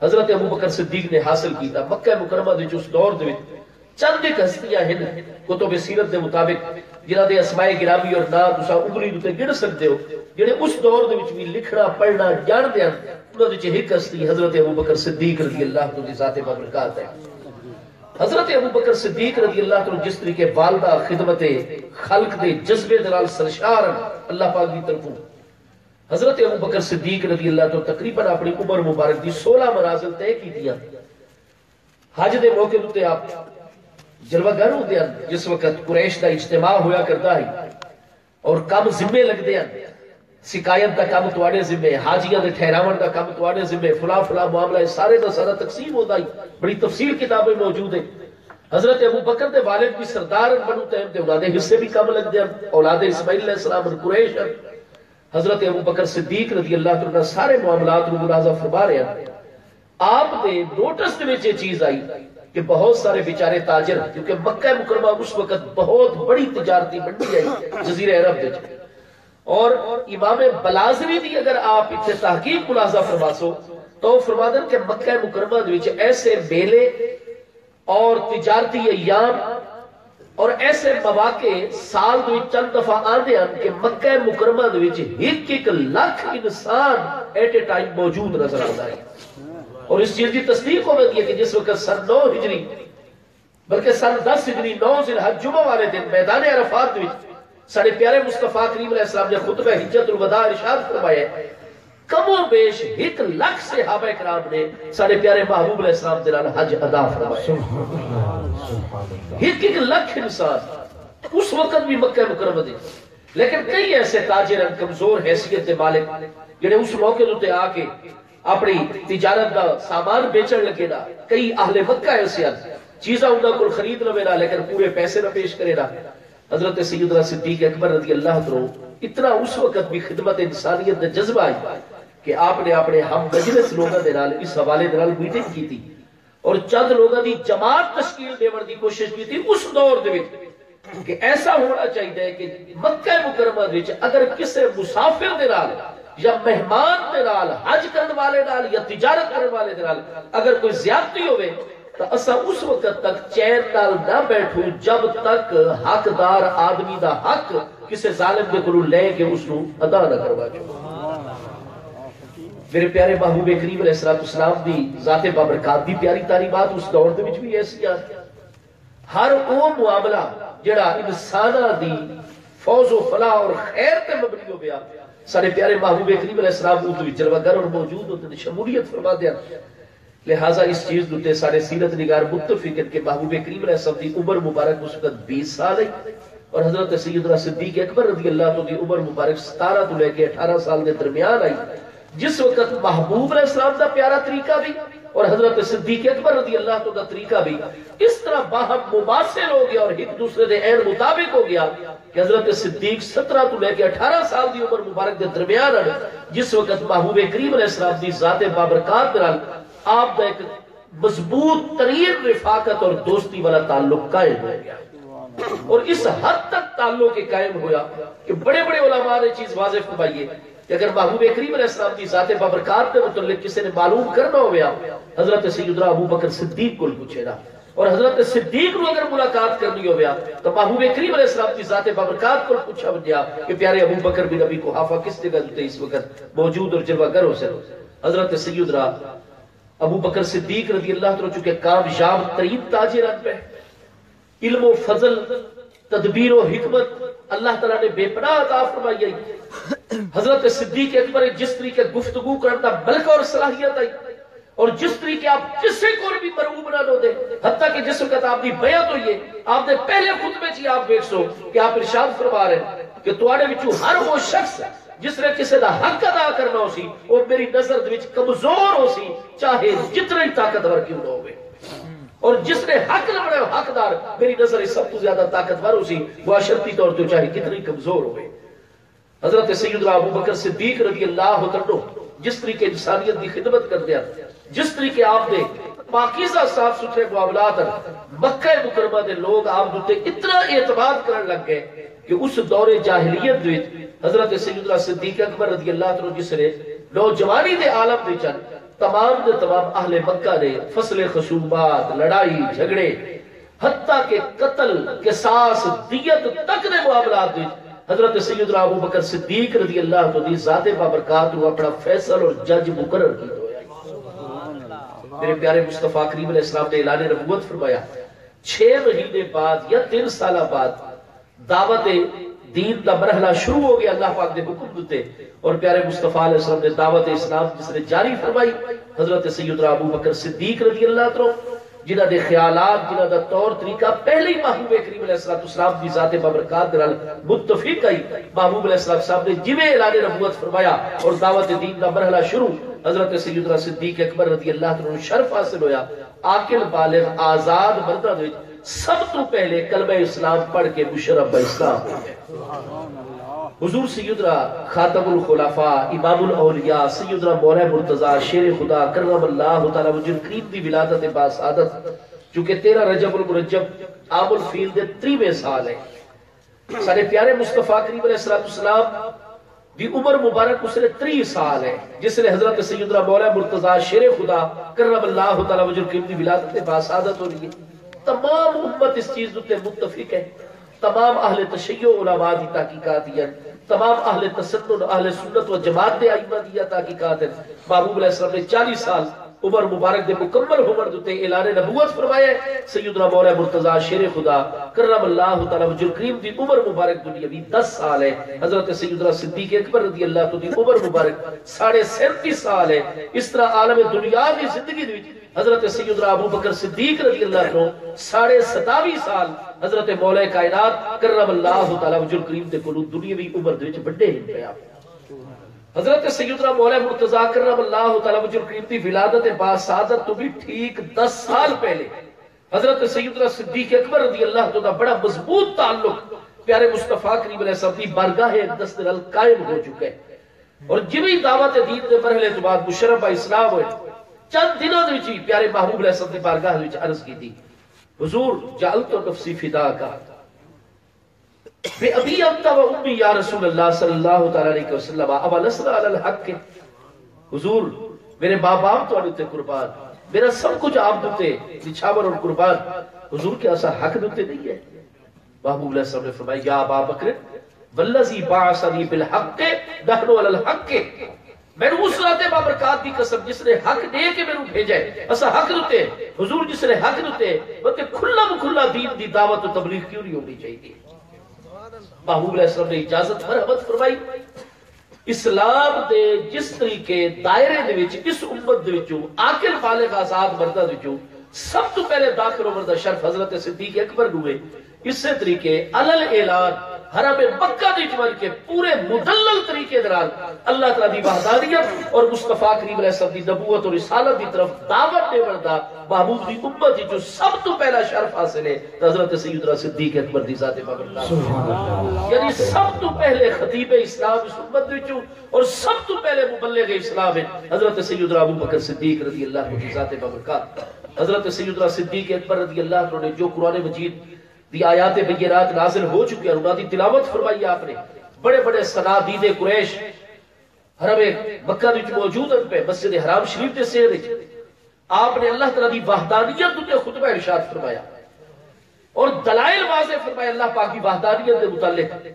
حضرت ابو بکر صدیق نے حاصل کیتا۔ مکہ مکرمہ دے وچ اس دور دے وچ چند ہک ہستیاں ہن، کتب سیرت دے مطابق، جنہاں دے اسماء گرامی اور ناں تساں انگلی اتے گݨ سڳدے ہو، جڑے اس دور دے وچ وی لکھݨا پڑھݨا ڄاݨدے ہن۔ انہاں دے وچ ہک ہستی حضرت ابو بکر صدیق رضی اللہ عنہ دی ذات بابرکات ہے۔ حضرت ابو بکر صدیق رضی اللہ عنہ جس طریقے والدہ خدمت خلق دے جذبے دے نال سرشار ہن، اللہ پاک دی طرفوں حضرت ابو بکر صدیق رضی اللہ عنہ تقریباً اپݨی عمر مبارک دی سولہ منازل طے کیتیاں۔ حج دے موقع اتے آپ جلوہ گر ہوندے ہن، جس وقت قریش دا اجتماع ہویا کردا ہئی اور کم ذمے لڳدے ہن، سقایت دا کم تہاݙے ذمے، حاجیاں دے ٹھہراوݨ دا کم تہاݙے ذمے، فلاں فلاں معاملہ، اے سارے دا سارا تقسیم ہوندا ہئی۔ بڑی تفصیل کتابیں موجود ہے۔ حضرت ابو بکر دے والد وی سردار ہن بنو تیم دے، انہاں دے حصے وی کم لڳدے ہن، اولاد اسماعیل علیہ السلام ہن، قریش ہن۔ حضرت ابو بکر صدیق رضی اللہ عنہ سارے معاملات نوں ملاحظہ فرما رہے ہن۔ آپ دے نوٹس دے وچ یہ چیز آئی کہ بہت سارے بیچارے تاجر، کیونکہ مکہ مکرمہ اس وقت بہت بڑی تجارتی منڈی ہے جزیرہ عرب وچ، اور امام بلازری دی اگر آپ اتنے تحقیق ملاحظہ فرماسو تو فرما دین کہ مکہ مکرمہ دے وچ ایسے میلے اور تجارتی ایام اور ایسے مواقع سال دے وچ چند دفعہ آندے ہن کہ مکہ مکرمہ دے وچ ہک ہک لکھ انسان ایٹ اے ٹائم موجود نظر آندا ہے۔ اور اس چیز دی تصدیق ہو ویندی ہے کہ جس وقت سن نو ہجری، بلکہ سن دس ہجری، نو ذی الحج جمعہ والے دن میدان عرفات دے وچ ساݙے پیارے مصطفیٰ کریم علیہ السلام نے خطبہ حجۃ الوداع ارشاد فرمایا ہے، کم و بیش ہک لکھ صحابہ کرام نے ساݙے پیارے محبوب علیہ السلام دے نال حج ادا فرمایا۔ سبحان اللہ، سبحان اللہ۔ ہک ہک لکھ انسان اس وقت بھی مکہ مکرمہ دے، لیکن کئی ایسے تاجر ہن، کمزور حیثیت دے مالک، جڑے اس موقع تے آ کے اپݨی تجارت دا سامان بیچݨ لڳے نا۔ کئی اہل مکہ ایسے ہن، چیزاں انہاں کول خرید لوے نا، لیکن پورے پیسے نہ پیش کرے نا۔ حضرت سیدنا صدیق اکبر رضی اللہ عنہ اتنا اس وقت بھی خدمت انسانیت دا جذبہ آئی کہ آپ نے اپݨے ہم مجلس لوگاں دے نال اس حوالے دے نال میٹنگ کیتی اور چند لوگاں دی جماعت تشکیل ݙیوݨ دی کوشش کیتی۔ اس دور دے وچ کہ ایسا ہونا چاہیے کہ مکہ مکرمہ وچ اگر کسے مسافر دے نال یا مہمان دے نال، حج کرن والے نال یا تجارت کرن والے دے نال اگر کوئی زیادتی ہوئے تو اساں اس وقت تک چین نال نہ بیٹھوں جب تک حقدار آدمی دا حق کسے ظالم دے کولوں لے کے اس نوں ادا نہ کروا چکوں۔ میرے پیارے محبوب کریم علیہ الصلوۃ والسلام دی ذات بابرکات دی پیاری تعلیمات اس دور دے وچ بھی ایسی آ۔ ہر او معاملہ جڑا انساناں دی فوز و فلاح اور خیر تے مبنی ہویا، ساݙے پیارے محبوب کریم علیہ السلام اوں وچ جلوہ گر اور موجود ہوندے، شمولیت فرما دے ہن۔ لہذا اس چیز دے اتے ساݙے سیرت نگار متفق ہن کہ محبوب کریم علیہ السلام دی عمر مبارک اس وقت بیس سال ہے اور حضرت سیدنا صدیق اکبر رضی اللہ عنہ دی عمر مبارک ستارہ تو لے کے اٹھارہ سال دے درمیان آئی۔ جس وقت محبوب علیہ السلام دا پیارا طریقہ بھی اور حضرت صدیق اکبر رضی اللہ عنہ دا طریقہ بھی اس طرح باہم مماثل ہو گیا اور ایک دوسرے دے عین مطابق ہو گیا کہ حضرت صدیق سترہ تو لے کے اٹھارہ سال دی عمر مبارک دے درمیان ہن، جس وقت محبوب کریم علیہ السلام دی ذات بابرکات دے نال آپ دا ایک مضبوط ترین رفاقت اور دوستی والا تعلق قائم ہو گیا۔ اور اس حد تک تعلق قائم ہویا کہ بڑے بڑے علماء نے چیز واضح فرمائی ہے کہ اگر محبوب کریم علیہ السلام دی ذات بابرکات دے متعلق کسی نے معلوم کرنا ہویا، حضرت سیدنا ابو بکر صدیق کول پوچھے گا۔ اور حضرت صدیق نو اگر ملاقات کرنی ہویا تو محبوب کریم علیہ السلام دی ذات بابرکات کول پوچھا ونجیا کہ پیارے ابو بکر بن ابی قحافہ کس جگہ تے اس وقت موجود اور جلوہ گر ہو سن۔ حضرت سیدنا ابو بکر صدیق رضی اللہ عنہ چونکہ کامیاب ترین تاجر ہن پئے، علم و فضل، تدبیر و حکمت اللہ تعالیٰ نے بے پناہ عطا فرمائی آئی۔ حضرت صدیق اکبر جس طریقے گفتگو کرن دا ملکہ اور صلاحیت آئی اور جس طریقے آپ کسے کول بھی مرعوب نہ ہوندے، حتیٰ کہ جس وقت آپ دی بیعت ہوئی ہے، آپ دے پہلے خطبے چ ہی آپ ویکھسو کہ آپ ارشاد فرما رہے ہیں کہ تواڈے وچوں ہر وہ شخص جس نے کسے دا حق ادا کرنا ہو سی، وہ میری نظر دے وچ کمزور ہو سی، چاہے جتنا ہی طاقتور کیوں نہ ہوئے۔ اور جس نے حق لبھنا ہے، حقدار، میری نظر وچ سب توں زیادہ طاقتور ہوسی، معاشرتی طور تے چاہے کتنی کمزور ہوے۔ حضرت سیدنا ابو بکر صدیق رضی اللہ عنہ جس طریقے انسانیت دی خدمت کردے ہن، جس طریقے آپ دے پاکیزہ صاف ستھرے معاملات ہن، مکہ مکرمہ دے لوگ آپ دے اتے اتنا اعتماد کرن لگ گئے کہ اس دور جاہلیت دے وچ حضرت سیدنا صدیق اکبر رضی اللہ عنہ جس نے نوجوانی دے عالم دے وچ ہن، تمام دے تمام اہل مکہ نے فصل خصومات، لڑائی جھگڑے، حتیٰ کہ قتل، قصاص، دیت تک دے معاملات وچ حضرت سیدنا ابو بکر صدیق رضی اللہ عنہ دی ذات بابرکات نوں اپنا فیصل اور جج مقرر کیتا ہویا۔ میرے پیارے مصطفیٰ کریم علیہ السلام نے اعلان نبوت فرمایا، چھ مہینے بعد یا تین سالہ بعد دعوت دین دا مرحلہ شروع ہو گیا اللہ پاک دے حکم دے اتے، اور پیارے مصطفیٰ علیہ السلام نے دعوت اسلام جس نے جاری فرمائی، حضرت سیدنا ابو بکر صدیق رضی اللہ عنہ، جنہاں دے خیالات، جنہاں دا طور طریقہ پہلے ہی محبوب کریم علیہ الصلوۃ والسلام دی ذات بابرکات دے نال متفق ہئی۔ محبوب علیہ السلام صاحب نے جویں اعلان نبوت فرمایا اور دعوت دین دا مرحلہ شروع، حضرت سیدنا صدیق اکبر رضی اللہ عنہ نوں شرف حاصل ہویا۔ عاقل بالغ آزاد مرداں دے وچ سب توں پہلے کلمہ اسلام پڑھ کے مشرف باسلام ہو گئے۔ حضور سیدنا خاتم الخلفاء، امام الاولیاء، سیدنا مولا مرتضیٰ شیر خدا کرم اللہ تعالیٰ وجہ الکریم دی ولادت باسعادت، چونکہ تیرہ رجب المرجب عام الفیل دے تریہویں سال ہے۔ سارے پیارے مصطفیٰ کریم علیہ الصلوۃ والسلام دی عمر مبارک اس نے تریہہ سال ہے، جس نے حضرت سیدنا مولا مرتضیٰ شیر خدا کرم اللہ تعالیٰ وجہ الکریم دی ولادت باسعادت ہو رہی ہے۔ تمام امت اس چیز اتے متفق ہے۔ تمام اہل تشیع علماء دی تحقیقات ہی ہیں، تمام اہل تسنن، اہل سنت و جماعت دے ائمہ دی تحقیقات ہیں۔ محبوب علیہ السلام نے چالیہہ سال عمر مبارک دے مکمل ہووݨ دے اتے اعلان نبوت فرمایا ہے۔ سیدنا مولا مرتضیٰ شیر خدا کرم اللہ تعالیٰ وجہ الکریم دی عمر مبارک دنیاوی دس سال ہے۔ حضرت سیدنا صدیق اکبر رضی اللہ عنہ دی عمر مبارک ساڑھے سینتیس سال ہے۔ اس طرح عالم دنیا دی زندگی دے وچ حضرت سیدنا ابو بکر صدیق رضی اللہ عنہ ساڑھے ستاوی سال حضرت مولا کائنات کرم اللہ تعالیٰ وجہ الکریم دے کولوں دنیاوی عمر دے وچ وݙے ہن پیا۔ حضرت سیدنا مولا مرتضیٰ کرم اللہ تعالیٰ وجہ الکریم دی ولادت باسعادت تو بھی ٹھیک دس سال پہلے حضرت سیدنا صدیق اکبر رضی اللہ عنہ دا بڑا مضبوط تعلق پیارے مصطفیٰ کریم علیہ السلام دی بارگاہ اقدس دے نال قائم ہو چکا ہے۔ اور جویں دعوت دین دے مرحلے تو بعد مشرف با اسلام ہوئے، چند دنوں دے وچ ہی پیارے محبوب علیہ السلام دی بارگاہ وچ عرض کی تھی، حضور، جعلت نفسی فداک، بے ابی انت و امی یا رسول اللہ صلی اللہ تعالیٰ علیہ وسلم، اولسنا علی الحق؟ حضور، میرے ماں باپ تہاݙے تے قربان، میرا سب کچھ آپ دے تے نچھاور اور قربان، حضور، کیا اساں حق دے تے نہیں ہے؟ محبوب علیہ السلام نے فرمایا، یا ابا بکر، والذی بعثنی بالحق، نحن علی الحق۔ مینوں اس ذات بابرکات دی قسم جس نے حق دے کے مینوں بھیجا ہے، اساں حق دے تے، حضور، جس نے حق دے تے، بلکہ کھلا مکھلا دین دی دعوت و تبلیغ کیوں نہیں ہونی چاہیے؟ محبوب علیہ السلام نے اجازت، مرحبت فرمائی۔ اسلام دے جس طریقے دائرے دے وچ اس امت دے وچوں عاقل بالغ آزاد مرداں دے وچوں سب توں پہلے داخل ہووݨ دا شرف حضرت صدیق اکبر نوں ہے، اسے طریقے علی الاعلان حرم مکہ دے وچ ونڄ کے پورے مدلل طریقے دے نال اللہ تعالیٰ دی وحدانیت اور مصطفیٰ کریم علیہ السلام دی نبوت اور رسالت دی طرف دعوت ݙیوݨ دا محبوب دی امت وچوں سب توں پہلا شرف حاصل ہے۔ حضرت سیدنا صدیق اکبر دی ذات بابرکات۔ سبحان اللہ۔ یعنی سب توں پہلے خطیب اسلام اس امت وچوں اور سب توں پہلے مبلغ اسلام ہیں حضرت سیدنا ابو بکر صدیق رضی اللہ عنہ دی ذات بابرکات۔ حضرت سیدنا صدیق اکبر رضی اللہ عنہ نے جو قرآن مجید دی آیات بینات نازل ہو چکے ہیں، انہاں دی تلاوت فرمائی آپ نے۔ بڑے بڑے صنادید قریش حرم مکہ وچ موجود ہیں پہ مسجد حرام شریف دے سیر وچ۔ آپ نے اللہ تعالیٰ دی وحدانیت اتے خطبہ ارشاد فرمایا اور دلائل واضح فرمائے اللہ پاک دی وحدانیت دے متعلق۔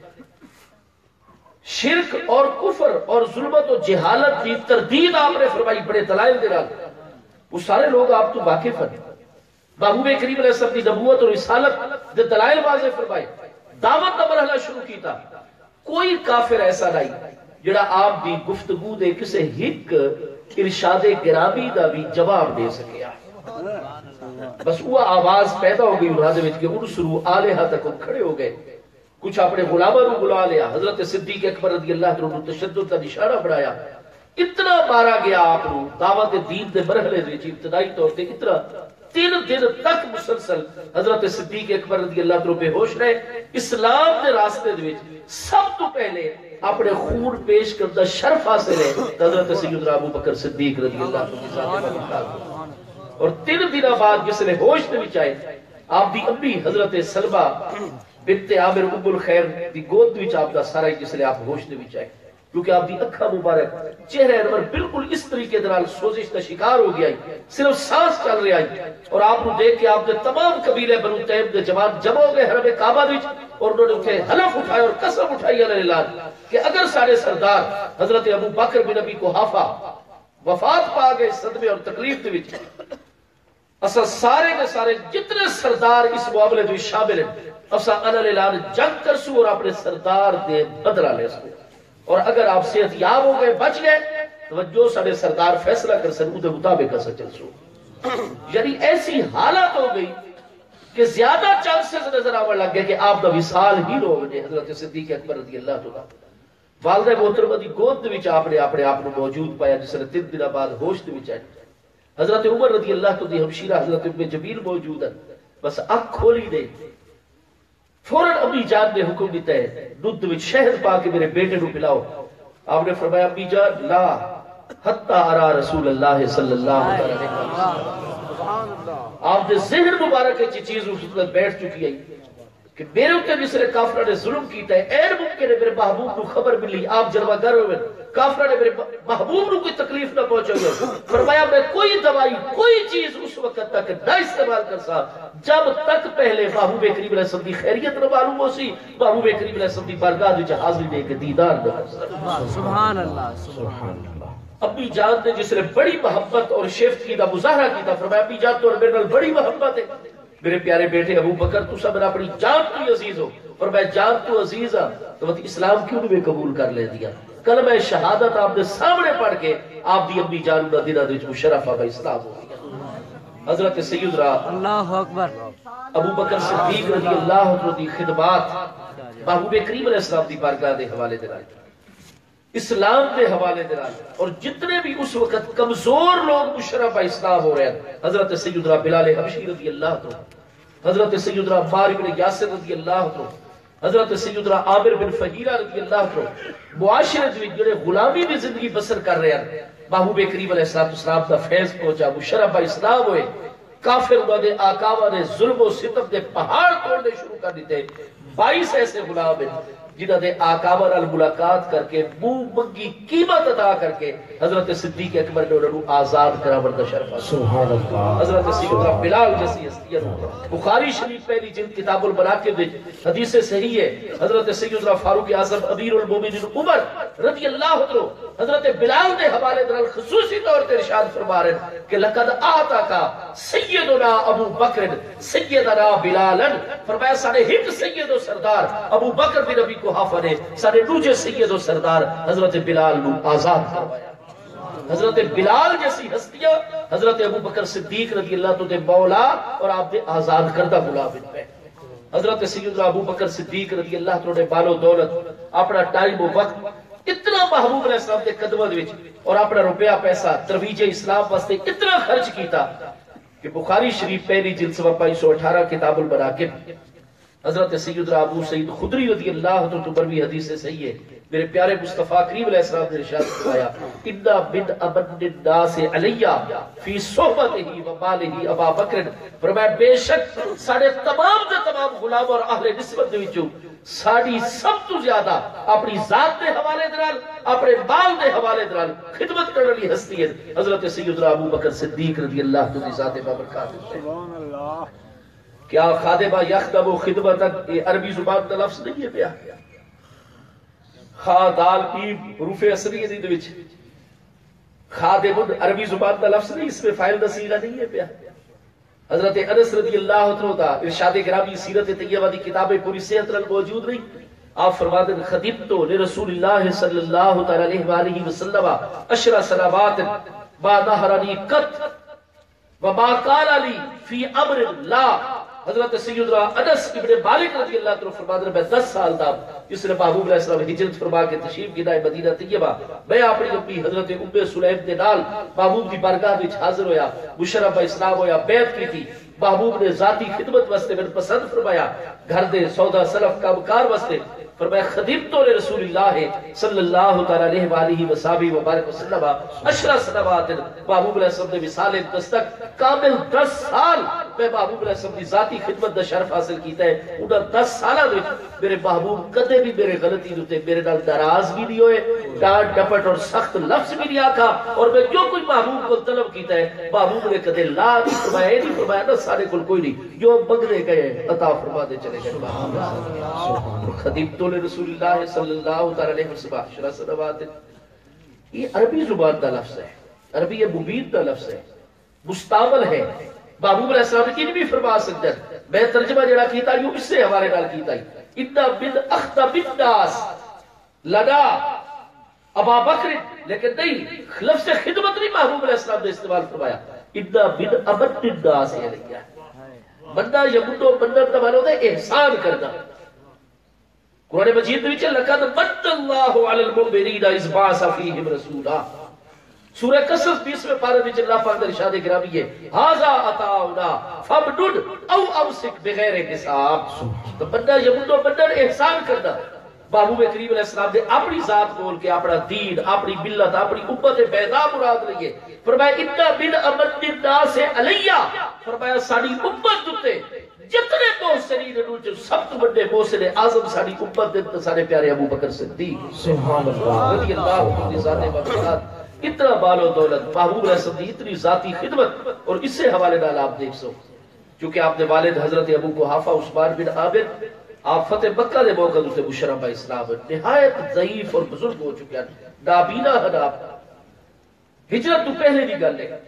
شرک اور کفر اور ظلمت و جہالت دی تردید آپ نے فرمائی بڑے دلائل دے نال۔ وہ سارے لوگ آپ تو واقف ہیں۔ محبوب کریم علیہ السلام دی نبوت اور رسالت دے دلائل واضح فرمائے۔ دعوت دا مرحلہ شروع کیتا۔ کوئی کافر ایسا نہیں جڑا آپ دی گفتگو دے کسے ہک ارشاد گرامی دا بھی جواب دے سکیا۔ بس وہ آواز پیدا ہو گئی انہاں دے وچ کہ انصروا آلہتکم، کھڑے ہو گئے۔ کچھ اپنے غلاماں نوں بلا لیا، حضرت صدیق اکبر رضی اللہ عنہ نوں تشدد دا نشانہ بنایا، اتنا مارا گیا آپ نوں، دعوت دین دے مرحلے دے وچ ابتدائی طور تے اتنا تین دن تک مسلسل حضرت صدیق اکبر رضی اللہ عنہ بے ہوش رہے۔ اسلام دے راستے دے وچ سب تو پہلے اپنے خون پیش کرن دا شرف حاصل ہے، حضرت سیدنا ابو بکر صدیق رضی اللہ عنہ کی ذات مبارک۔ اور تین دنوں بعد جس لے ہوش دے وچ آئے، آپ دی امی حضرت سلمہ بنت عامر ام الخیر دی گود وچ آپ دا سارا، جس لے آپ ہوش دے وچ آئے، کیونکہ آپ دی اکھاں مبارک، چہرہ انور بالکل اس طریقے دے نال سوزش دا شکار ہو گیا ہے، صرف سانس چل رہا ہے۔ اور آپ نو دیکھ کے آپ دے تمام قبیلے بنو تیم دے جوان جمع ہو گئے حرم کعبہ وچ، اور انہوں نے اتھے حلف اٹھایا اور قسم اٹھائی، اللہ نے اعلان کہ اگر سارے سردار حضرت ابو بکر بن ابی قحافہ وفات پا گئے صدمے اور تکلیف دے وچ، اساں سارے دے سارے جتنے سردار اس معاملے دے وچ شامل ہیں، اساں انہاں دے نال جنگ کرسوں اور اپنے سردار دے بدلہ لیسوں۔ اور اگر آپ صحت یاب ہو گئے، بچ گئے، تو جو سارے سردار فیصلہ کرسن، اودے مطابق اساں چلسوں۔ یعنی ایسی حالت ہو گئی کہ زیادہ چانسز نظر آون لگ گئے کہ آپ دا وصال ہی نہ ہو وجے۔ حضرت صدیق اکبر رضی اللہ عنہ، والدہ محترمہ دی گود دے وچ آپ نے اپنے آپ نو موجود پایا، جس نے تین دنوں بعد ہوش دے وچ آئے۔ حضرت عمر رضی اللہ عنہ دی ہمشیرہ حضرت ام جمیل موجود ہیں، بس اکھ کھولی نے، فوراً امی جان نے حکم دیتا ہے، دودھ وچ شہد پا کے میرے بیٹے نو پلاؤ۔ آپ نے فرمایا، امی جان، لا، حتی ارا رسول اللہ صلی اللہ علیہ وسلم۔ آپ دے ذہن مبارک وچ چیز اس وقت بیٹھ چکی ہے کہ میرے اُتے مصر کافراں نے ظلم کیتا ہے، عین ممکن ہے میرے محبوب نو خبر ملی، آپ جلوہ گر ہوئے۔ کافراں نے میرے محبوب نو کوئی تکلیف نہ پہنچائی ہو۔ فرمایا، میں کوئی دوائی، کوئی چیز اس وقت تک نہ استعمال کرساں جب تک پہلے محبوب کریم علیہ السلام دی خیریت نہ معلوم ہو سی، محبوب کریم علیہ السلام دی بارگاہ وچ حاضری دے کے دیدار نہ کرساں۔ سبحان اللہ، سبحان اللہ۔ امی جان نے جس نے بڑی محبت اور شفقت دا مظاہرہ کیتا، فرمایا، امی جان، تو میرے نال بڑی محبت ہے۔ میرے پیارے بیٹے ابو بکر، تساں میرا اپنی جان تو ہی عزیز ہو، اور میں جان تو عزیز ہاں، تو وت اسلام کیوں نہیں میں قبول کر لیندی ہاں؟ کلمہ شہادت آپ دے سامنے پڑھ کے آپ دی امی جان انہاں دناں دے وچ مشرفہ با اسلام ہو گئی۔ حضرت سیدنا اللہ اکبر۔ ابو بکر صدیق رضی اللہ عنہ دی خدمات محبوب کریم علیہ السلام دی بارگاہ دے حوالے دے نال، اسلام دے حوالے دے نال، اور جتنے بھی اس وقت کمزور لوگ مشرف با اسلام ہو رہے ہیں، حضرت سیدنا بلال حبشی رضی اللہ عنہ، حضرت سیدنا عمار ابن یاسر رضی اللہ عنہ، حضرت سیدنا عامر بن فہیرہ رضی اللہ عنہ، معاشرے دے وچ جڑے غلامی دی زندگی بسر کر رہے ہیں، محبوب کریم علیہ الصلوۃ والسلام دا فیض پہنچا، مشرف با اسلام ہوئے۔ کافر انہاں دے آقاواں نے ظلم و ستم دے پہاڑ توڑنے شروع کر دیتے۔ بائیس ایسے غلام ہیں جنہاں دے آقاواں نال ملاقات کر کے منہ منگی قیمت ادا کر کے حضرت صدیق اکبر نے انہاں نوں آزاد کراوݨ دا شرف حاصل۔ سبحان اللہ۔ حضرت سیدنا بلال جیسی ہستی ہے۔ بخاری شریف پہلی جلد کتاب المناقب وچ حدیث صحیح ہے، حضرت سیدنا فاروق اعظم امیر المومنین عمر رضی اللہ عنہ حضرت بلال دے حوالے دے نال خصوصی طور تے ارشاد فرما رہے ہیں کہ لقد اعتق سیدنا ابو بکر سیدنا بلالا، فرمایا ساݙے ہک سید و سردار ابو بکر بن ابی قحافہ نے ساݙے ݙوجھے سید و سردار حضرت بلال نوں آزاد کروایا۔ حضرت بلال جیسی ہستیاں حضرت ابو بکر صدیق رضی اللہ عنہ دے مولا اور آپ دے آزاد کردہ غلام ہن پئے۔ حضرت سیدنا ابو بکر صدیق رضی اللہ عنہ نے مال و دولت، اپنا ٹائم و وقت اتنا محبوب علیہ السلام دے قدماں دے وچ اور اپنا روپیہ پیسہ ترویج اسلام واسطے اتنا خرچ کیتا کہ بخاری شریف پہلی جلد صفحہ پانچ سو اٹھارہ کتاب المناقب حضرت سیدنا ابو سعید خدری رضی اللہ عنہ تو مروی حدیث صحیح ہے۔ میرے پیارے مصطفیٰ کریم علیہ السلام نے ارشاد فرمایا، ان من امن الناس علی فی صحبتہ و مالہ ابا بکر۔ فرمایا، بے شک ساݙے تمام دے تمام غلام اور اہل نسبت دے وچوں ساݙی سب توں زیادہ اپݨی ذات دے حوالے دے نال، اپݨے مال دے حوالے دے نال خدمت کرݨ والی ہستی ہے حضرت سیدنا ابو بکر صدیق رضی اللہ عنہ دی ذات بابرکات ہے۔ سبحان اللہ۔ کیا خادمہ یخدم خدمتاً، یہ عربی زبان دا لفظ نہیں ہے پیا؟ خا دال میم حروف اصلی ہے دے وچ۔ خادم عربی زبان دا لفظ نہیں، اسم فاعل دا صیغہ نہیں ہے پیا؟ حضرت انس رضی اللہ عنہ دا ارشاد گرامی سیرت طیبہ دی کتاب پوری صحت نال موجود نہیں؟ آپ فرماتے ہیں، خدمت لرسول اللہ صلی اللہ تعالی علیہ وآلہ وسلم عشر سنوات ما نہرنی قط وما قال لی فی امر لا حضرت سیدنا انس ابن مالک رضی اللہ عنہ فرماتے ہیں، میں دس سال دا، جس نے محبوب علیہ السلام ہجرت فرما کے تشریف گھدا ہے مدینہ طیبہ، میں اپنی امی حضرت ام سلیم دے نال محبوب دی بارگاہ وچ حاضر ہویا، مشرف اسلام ہویا، بیعت کیتی۔ محبوب نے ذاتی خدمت واسطے مینوں پسند فرمایا، گھر دے سودا سلف کام کار واسطے۔ فرمایا، خدمت رسول اللہ صلی اللہ تعالی علیہ وآلہ وصحبہ وبارک وسلم عشر سنوات، محبوب علیہ السلام دے وصال دستک کامل دس سال میں محبوب علیہ السلام دی ذاتی خدمت دا شرف حاصل کیتا ہے۔ انہاں دس سالاں دے وچ میرے محبوب کدے بھی میرے غلطی دے اتے میرے نال ناراض بھی نہیں ہوئے، ڈانٹ ڈپٹ اور سخت لفظ بھی نہیں آکھا، اور میں جو کچھ محبوب کو طلب کیتا ہے، محبوب نے کدے لا نہیں فرمایا، اے نہیں فرمایا، نہ سارے کول کوئی نہیں، جو منگدے گئے عطا فرما دے چلے گئے۔ خدمت رسول اللہ صلی اللہ تعالی علیہ وسلم عشر سنوات، یہ عربی زبان دا لفظ ہے، عربی مبین دا لفظ ہے، مستعمل ہے۔ محبوب علیہ السلام نے انج بھی فرما سکدے۔ میں ترجمہ جڑا کیتا، یوں اس سے حوالے نال کیتا ہی۔ ان من اخدم الناس لنا ابا بکر، لیکن نہیں، لفظ خدمت نہیں محبوب علیہ السلام نے استعمال فرمایا۔ ان من امن الناس علیہ، منا یمنو، منن دا معنی ہوتا ہے احسان کرنا۔ قرآن مجید دے وچ، لقد من اللہ علی المؤمنین اذ بعث فیہم رسولا۔ سورہ قصص بیسویں پارے وچ اللہ پاک دا ارشاد گرامی ہے، ھذا عطاؤنا فامنن او امسک بغیر حساب۔ تو منا یمنو، منن احسان کرنا۔ محبوب کریم علیہ السلام دے اپنی ذات کول کے اپنا دین، اپنی ملت، اپنی امت بیضا مراد لئیے۔ فرمایا، ان من امن الناس علیہ، فرمایا ساڈی امت اتے جتنے محسنین انہاں وچوں سب توں وڈے محسن اعظم ساڈی امت دے تے ساڈے پیارے ابو بکر صدیق، سبحان اللہ، رضی اللہ عنہ دی ذات مبارک۔ اتنا مال و دولت، محبوب علیہ السلام دی اتنی ذاتی خدمت، اور اس سے حوالے نال آپ دیکھ سو، چونکہ آپ دے والد حضرت ابو قحافہ عثمان بن عامر، آپ فتح مکہ دے موقع تے مشرف اسلام، نہایت ضعیف اور بزرگ ہو چکے ہیں، نابینا ہیں آپ، ہجرت توں پہلے دی گل ہے۔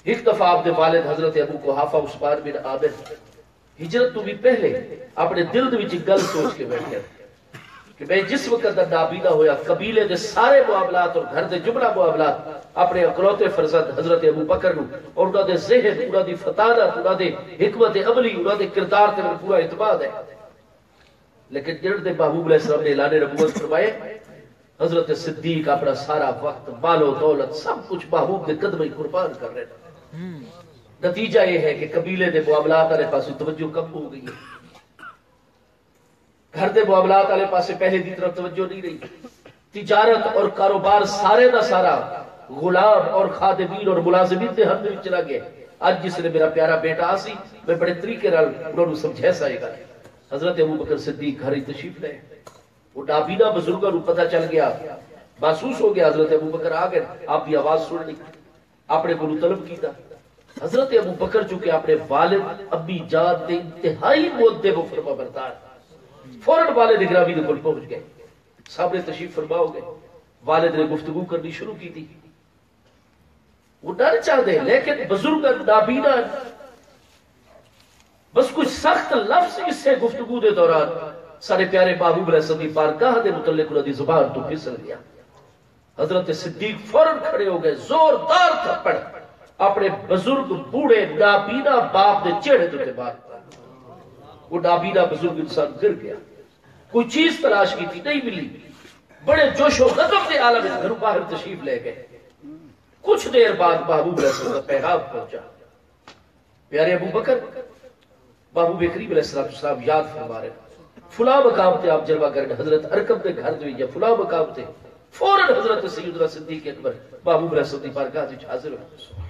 ہک دفعہ آپ دے والد حضرت ابو قحافہ عثمان بن عامر ہجرت توں بھی پہلے اپنے دل دے وچ ہک گل سوچ کے بیٹھے کہ میں جس وقت دا نابینا ہویا، قبیلے دے سارے معاملات اور گھر دے جملہ معاملات اپنے اکلوتے فرزند حضرت ابو بکر نوں اور انہاں دے ذہن، انہاں دی فطانت، انہاں دے حکمت عملی، انہاں دے کردار تے میرا پورا اعتماد ہے۔ لیکن جڑ دے محبوب علیہ السلام نے اعلان نبوت فرمائے، حضرت صدیق اپنا سارا وقت، مال و دولت، سب کچھ محبوب دے قدمیں قربان کر رہے ہیں۔ نتیجہ یہ ہے کہ قبیلے دے معاملات والے پاسے توجہ کم ہو گئی ہے، گھر دے معاملات والے پاسے پہلے دی طرف توجہ نہیں رہی۔ تجارت اور کاروبار سارے دا سارا غلام اور خادمین اور ملازمین دے ہتھ وچ چلا گیا۔ اج جس نے میرا پیارا بیٹا آسی، میں بڑے طریقے نال انہاں نوں سمجھا سائے گا۔ حضرت ابو بکر صدیق گھر ہی تشریف لے، وہ نابینا بزرگاں نوں پتہ چل گیا، محسوس ہو گیا حضرت ابو بکر آ گئے، آپ دی آواز سن لی، اپنے کولوں طلب کیتا۔ حضرت ابو بکر چونکہ اپنے والد، امی جان دے انتہائی مؤدب و فرما بردار، فوراً والد گرامی دے کول پہنچ گئے، سامنے تشریف فرما ہو گئے۔ والد نے گفتگو کرنی شروع کی تھی۔ وہ ڈر چاہتے ہیں، لیکن بزرگ نابینا، بس کچھ سخت لفظ اس سے گفتگو دے دوران سارے پیارے محبوب علیہ السلام دی بارگاہ دے متعلق انہاں دی زبان تو پھسل گیا۔ حضرت صدیق فوراً کھڑے ہو گئے، زوردار تھپڑ اپنے بزرگ بوڑھے نابینا باپ دے چہرے تے مار دتا۔ وہ نابینا بزرگ انسان گر گیا۔ کوئی چیز تلاش کی تھی، نہیں ملی۔ بڑے جوش و غضب دے عالم وچ گھروں باہر تشریف لے گئے۔ کچھ دیر بعد محبوب علیہ السلام دا پیغام پہنچا۔ پیارے ابو بکر، محبوب کریم علیہ الصلوۃ والسلام یاد فرما رہے، فلاں مقام تے آپ جلوہ گر، حضرت ارقم دے گھر دے یا فلاں مقام تے، فوراً حضرت سیدنا صدیق اکبر محبوب علیہ السلام دی بارگاہ وچ حاضر ہوئے۔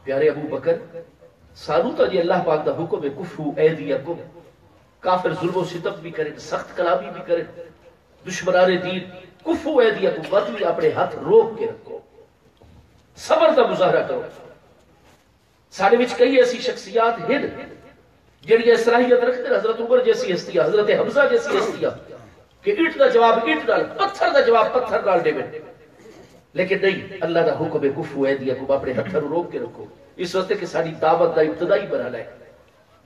پیارے ابو بکر، سانو تاں جی اللہ پاک دا حکم ہے، کفو ایدیکم، کافر ظلم و ستم بھی کرن، سخت کلامی بھی کرن، دشمنان دین، کفو ایدیکم، مت بھی اپنے ہتھ روک کے رکھو، صبر دا مظاہرہ کرو۔ ساڈے وچ کئی ایسی شخصیات ہن جڑیاں صلاحیت رکھدے، حضرت عمر جیسی ہستیاں، حضرت حمزہ جیسی ہستیاں، کہ اٹ دا جواب اٹ نال، پتھر دا جواب پتھر نال ڈیون۔ لیکن نہیں، اللہ دا حکم ہے، کفو ایدیکم، اپنے ہتھاں نوں روک کے رکھو۔ اس واسطے کہ ساڈی دعوت دا ابتدائی مرحلہ ہے۔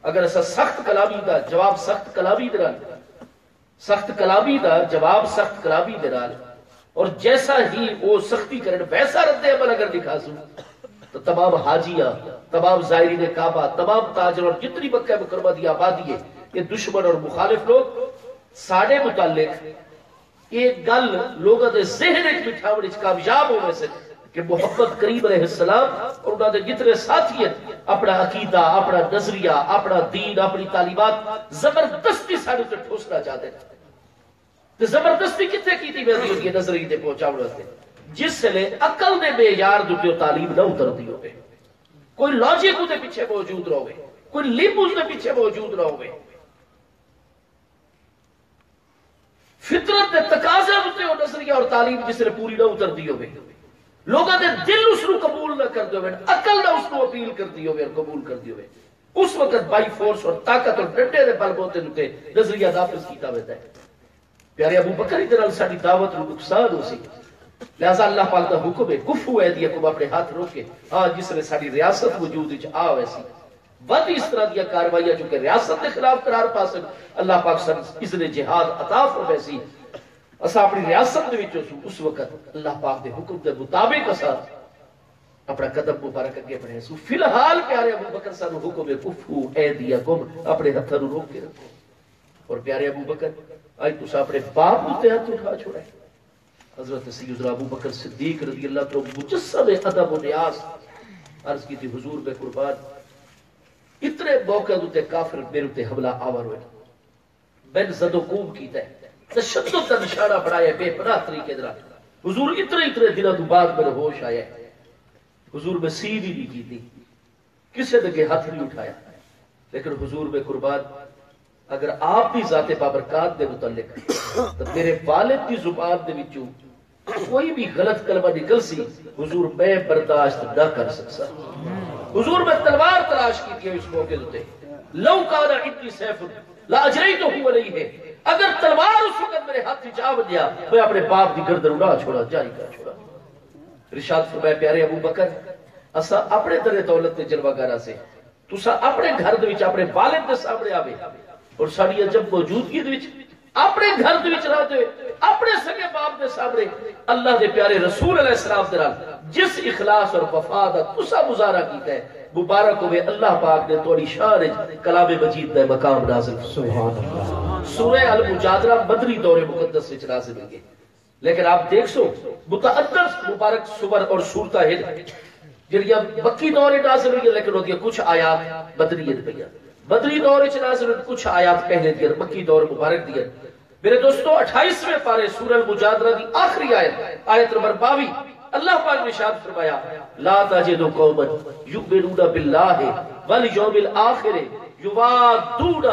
اگر اساں سخت کلامی دا جواب سخت کلامی دے نال، سخت کلامی دا جواب سخت کلامی دے نال، اور جیسا ہی وہ سختی کرن ویسا رد عمل اگر ݙکھاسوں، تو تمام حاجیاں، تمام زائرین کعبہ، تمام تاجر اور جتنی مکہ مکرمہ دی آبادی ہے، یہ دشمن اور مخالف لوگ ساڈے متعلق یہ گل لوگوں دے ذہن وچ بٹھاوݨ وچ کامیاب ہو ویسن کہ محمد کریم علیہ السلام اور انہاں دے جتنے ساتھی ہیں، اپنا عقیدہ، اپنا نظریہ، اپنا دین، اپنی تعلیمات زبردستی ساڈے تے ٹھوسنا چاہتے ہیں۔ تے زبردستی کتھے کیتی ویندی ہوندی ہے نظریے تے پہنچاوݨ واسطے؟ جس ویلے عقل دے معیار دے اتے او تعلیم نہ اتردی ہووے، کوئی لاجک اودے پیچھے موجود نہ ہووے، کوئی لیبلز دے پیچھے موجود نہ ہووے، فطرت دے تقاضے اتے او نظریہ اور تعلیم جس ویلے پوری نہ اتردی ہووے، لوگاں دے دل اس نوں قبول نہ کردے ہوون، عقل نہ اس نوں اپیل کردی ہووے اور قبول کردی ہووے، اس وقت بائی فورس اور طاقت اور ڈنڈے دے بل بوتے اتے نظریہ نافذ کیتا ویندا ہے۔ پیارے ابو بکر، ایندے نال ساڈی دعوت نوں نقصان ہوسی، لہذا اللہ پاک دا حکم ہے، کفوا ایدیکم، اپنے ہتھ روکے۔ ہاں، جس ویلے ساڈی ریاست وجود وچ آ ویسی، ودھ اس طرح دیاں کاروائیاں جو کہ ریاست دے خلاف قرار پاسن، اللہ پاک سانوں اذن جہاد عطا فرمیسی، اساں اپنی ریاست دے وچ ہوسوں، اس وقت اللہ پاک دے حکم دے مطابق اساں اپنا قدم مبارک اگے بڑھیسوں۔ فی الحال پیارے ابو بکر، سانوں حکم ہے، کفوا ایدیکم، اپنے ہتھاں نوں روک کے رکھو۔ اور پیارے ابو بکر، اڄ تساں اپنے باپ اتے ہتھ اٹھا چھوڑا ہے۔ حضرت سیدنا ابو بکر صدیق رضی اللہ عنہ مجسم ادب و نیاز، عرض کیتی، حضور میں قربان، اتنے موقع اتے کافر میرے اتے حملہ آور ہوئے، میں زد و کوب کیتا ہے، تشدد دا نشانہ بنایا ہے بے پناہ طریقے دے نال۔ حضور، اتنے اتنے دنوں تو بعد میرے ہوش آیا ہے۔ حضور میں سین ہی نہیں کیتی، کسے دے اگے ہتھ نہیں اٹھایا۔ لیکن حضور میں قربان، اگر آپ دی ذات بابرکات دے متعلق تو میرے والد دی زبان دے وچوں کوئی بھی غلط کلمہ نکل سی، حضور میں برداشت نہ کر سکسا۔ حضور میں تلوار تلاش کیتی ہے اس موقع تے، لو کان عندی سیف لا اجریتہ علیہ، اگر تلوار اس وقت میرے ہتھ وچ آ ونجیا، میں اپنے باپ دی گردن اڑا چھوڑا، جاری کر چھوڑا۔ ارشاد فرمایا، پیارے ابو بکر، اساں اپنے در دولت تے جلوہ گر ہاسے، تساں اپنے گھر دے وچ اپنے والد دے سامنے آوے، اور ساڈی عجب موجودگی دے وچ اپنے گھر دے وچ رہندے ہوئے اپنے سگے باپ دے سامنے اللہ دے پیارے رسول علیہ السلام دے نال جس اخلاص اور وفا دا تساں مظاہرہ کیتا ہے، مبارک ہوے، اللہ پاک نے تہاڈی شان وچ کلام مجید دا مقام نازل فرمایا۔ سبحان اللہ۔ سورہ المجادلہ مدنی دور مقدس وچ نازل ہوئی ہے۔ لیکن آپ دیکھ سو، متعدد مبارک سور اور صورتاں ہن جڑیاں مکی دور وچ نازل ہوئیاں، لیکن اوندیاں کچھ آیات مدنی ہن پیاں۔ مدنی دور وچ نازل ہوئیاں، کچھ آیات پہلے دیاں، مکی دور مبارک دیاں۔ میرے دوستو، اٹھائیسویں پارے سورہ المجادلہ دی آخری آیت، آیت نمبر باوی، اللہ پاک نے ارشاد فرمایا، لا تجد قوما یؤمنون باللہ والیوم الآخر یوادون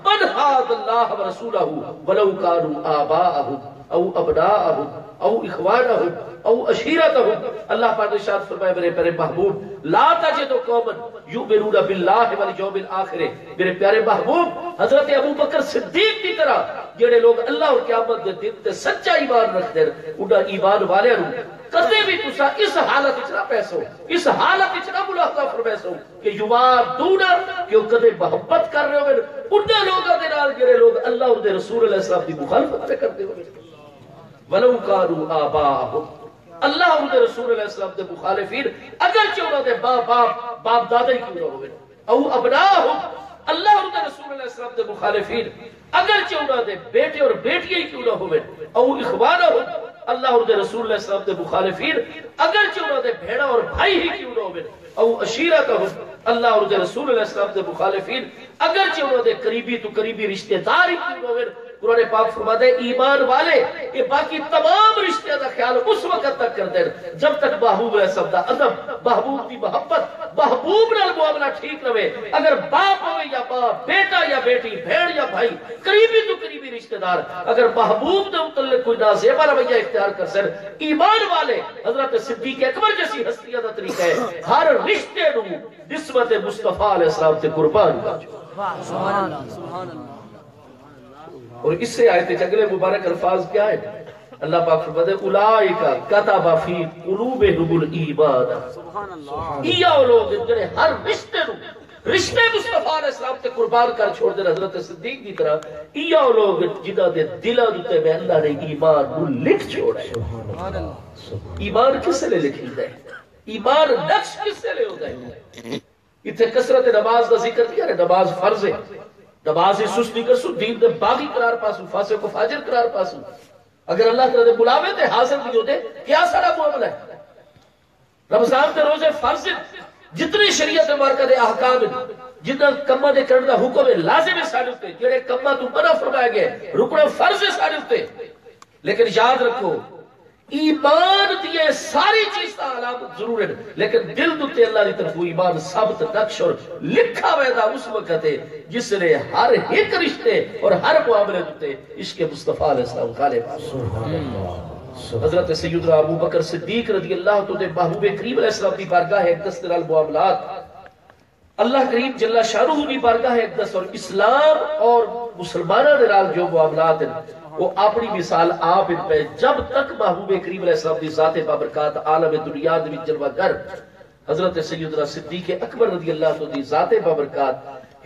من حاد اللہ ورسولہ ولو کانوا آباءہم او ابناءہم او اخوانہم او عشیرتہم۔ اللہ پاک نے ارشاد فرمایا، میرے پیارے محبوب، لا تجد قوما یؤمنون باللہ والیوم الآخر، میرے پیارے محبوب، حضرت ابو بکر صدیق دی طرح جڑے لوگ اللہ اور قیامت دے دن تے سچا ایمان رکھدے ہن، انہاں ایمان والیاں نوں کدے بھی تساں اس حالت وچ نہ پیسو، اس حالت وچ نہ ملاحظہ فرمیسو کہ یوادون، کہ او کدے محبت کر رہے ہوون انہاں لوگاں دے نال جڑے لوگ اللہ اور دے رسول علیہ السلام دی مخالفت پہ کردے ہوون۔ ولو کانوا آباءہم، اللہ اور دے رسول علیہ السلام دے مخالفین، اگرچہ انہاں دے ماں باپ، باپ دادا ہی کیوں نہ ہوون۔ او ابناءہم، اللہ اور دے رسول علیہ السلام دے مخالفین، اگرچہ انہاں دے بیٹے اور بیٹیاں ہی کیوں نہ ہوون۔ او اخوانہم، اللہ اور دے رسول علیہ السلام دے مخالفین، اگرچہ انہاں دے بھیݨاں اور بھائی ہی کیوں نہ ہوون۔ او عشیرتہم، اللہ اور دے رسول علیہ السلام دے مخالفین، اگرچہ انہاں دے قریبی تو قریبی رشتہ دار ہی کیوں نہ ہوون۔ قرآن پاک فرماتا ہے، ایمان والے، یہ باقی تمام رشتیاں دا خیال اس وقت تک کردے ہن جب تک محبوب علیہ السلام دا ادب، محبوب دی محبت، محبوب نال معاملہ ٹھیک رہے۔ اگر باپ ہوے یا ماں، بیٹا یا بیٹی، بھیݨ یا بھائی، قریبی تو قریبی رشتہ دار اگر محبوب دے متعلق کوئی نازیبا رویہ اختیار کرسن، ایمان والے، حضرت صدیق اکبر جیسی ہستیاں دا طریقہ ہے ہر رشتے نوں نسبت مصطفیٰ علیہ السلام تے قربان کر چھوڑو۔ اور اس سے آیت وچ اگلے مبارک الفاظ کیا ہے؟ اللہ پاک فرماتے ہیں، اولئک کتب فی قلوبہم الایمان۔ ایہا او لوگ جڑے ہر رشتے نوں، رشتے مصطفیٰ علیہ السلام تے قربان کر چھوڑ دے، حضرت صدیق دی طرح۔ ایہا او لوگ جنہاں دے دلاں دے اتے میں اللہ نے ایمان نوں لکھ چھوڑا ہے۔ ایمان کس لے لکھیدا ہے؟ ایمان نقش کس لے ہوندا ہے؟ اتھے کثرت نماز دا ذکر تھیا ہے، نماز فرض ہے۔ نماز اچ سستی کرسوں، دین دے باغی قرار پاسوں، فاسق و فاجر قرار پاسوں۔ اگر اللہ تعالیٰ دے بلاوے تے حاضر نہیں ہوندے، کیا ساڈا معاملہ ہے؟ رمضان دے روزے فرض ہن، جتنے شریعت مبارکہ دے احکام ہن، جنہاں کماں دے کرن دا حکم ہے، لازم ہے ساڈے اتے، جڑے کماں توں منع فرمائے گئے، رکنا فرض ہے ساڈے اتے۔ لیکن یاد رکھو، ایمان دیاں ساری چیزاں علامت ضرور ہن، لیکن دل دے اتے اللہ دی طرفوں ایمان ثبت نقش اور لکھا ویندا اس وقت ہے، جس نے ہر ہک رشتے اور ہر معاملے دے اتے عشق مصطفیٰ علیہ السلام غالب آ۔ سبحان اللہ۔ حضرت سیدنا ابو بکر صدیق رضی اللہ عنہ دے محبوب کریم علیہ السلام دی بارگاہ اقدس دے نال معاملات، اللہ کریم جل شانہ دی بارگاہ اقدس اور اسلام اور مسلماناں دے نال جو معاملات ہیں، وہ اپنی مثال آپ ان پہ۔ جب تک محبوب کریم علیہ السلام دی ذات بابرکات عالم دنیا دے وچ جلوہ گر حضرت سیدنا صدیق اکبر رضی اللہ عنہ دی ذات بابرکات،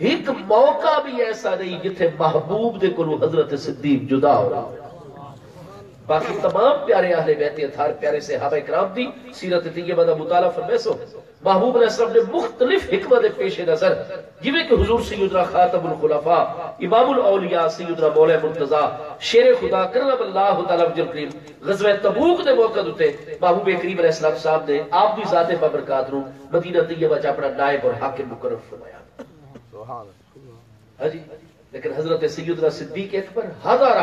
ہک موقع بھی ایسا نہیں جتھے محبوب دے کولوں حضرت صدیق جدا ہو۔ باقی تمام پیارے اہل بیت اطہار، پیارے صحابہ کرام دی سیرت طیبہ دا مطالعہ فرمیسو۔ محبوب علیہ السلام نے مختلف حکمت دے پیش نظر، جویں کہ حضور سیدنا خاتم الخلفاء، امام الاولیاء سیدنا مولا مرتضی شیر خدا کرم اللہ تعالیٰ وجل کریم غزوہ تبوک دے موقع اتے محبوب کریم علیہ السلام صاحب نے آپ دی ذات بابرکات نوں مدینہ طیبہ چ اپنا نائب اور حاکم مقرر فرمایا۔ ہاں جی، لیکن حضرت سیدنا صدیق اکبر حضر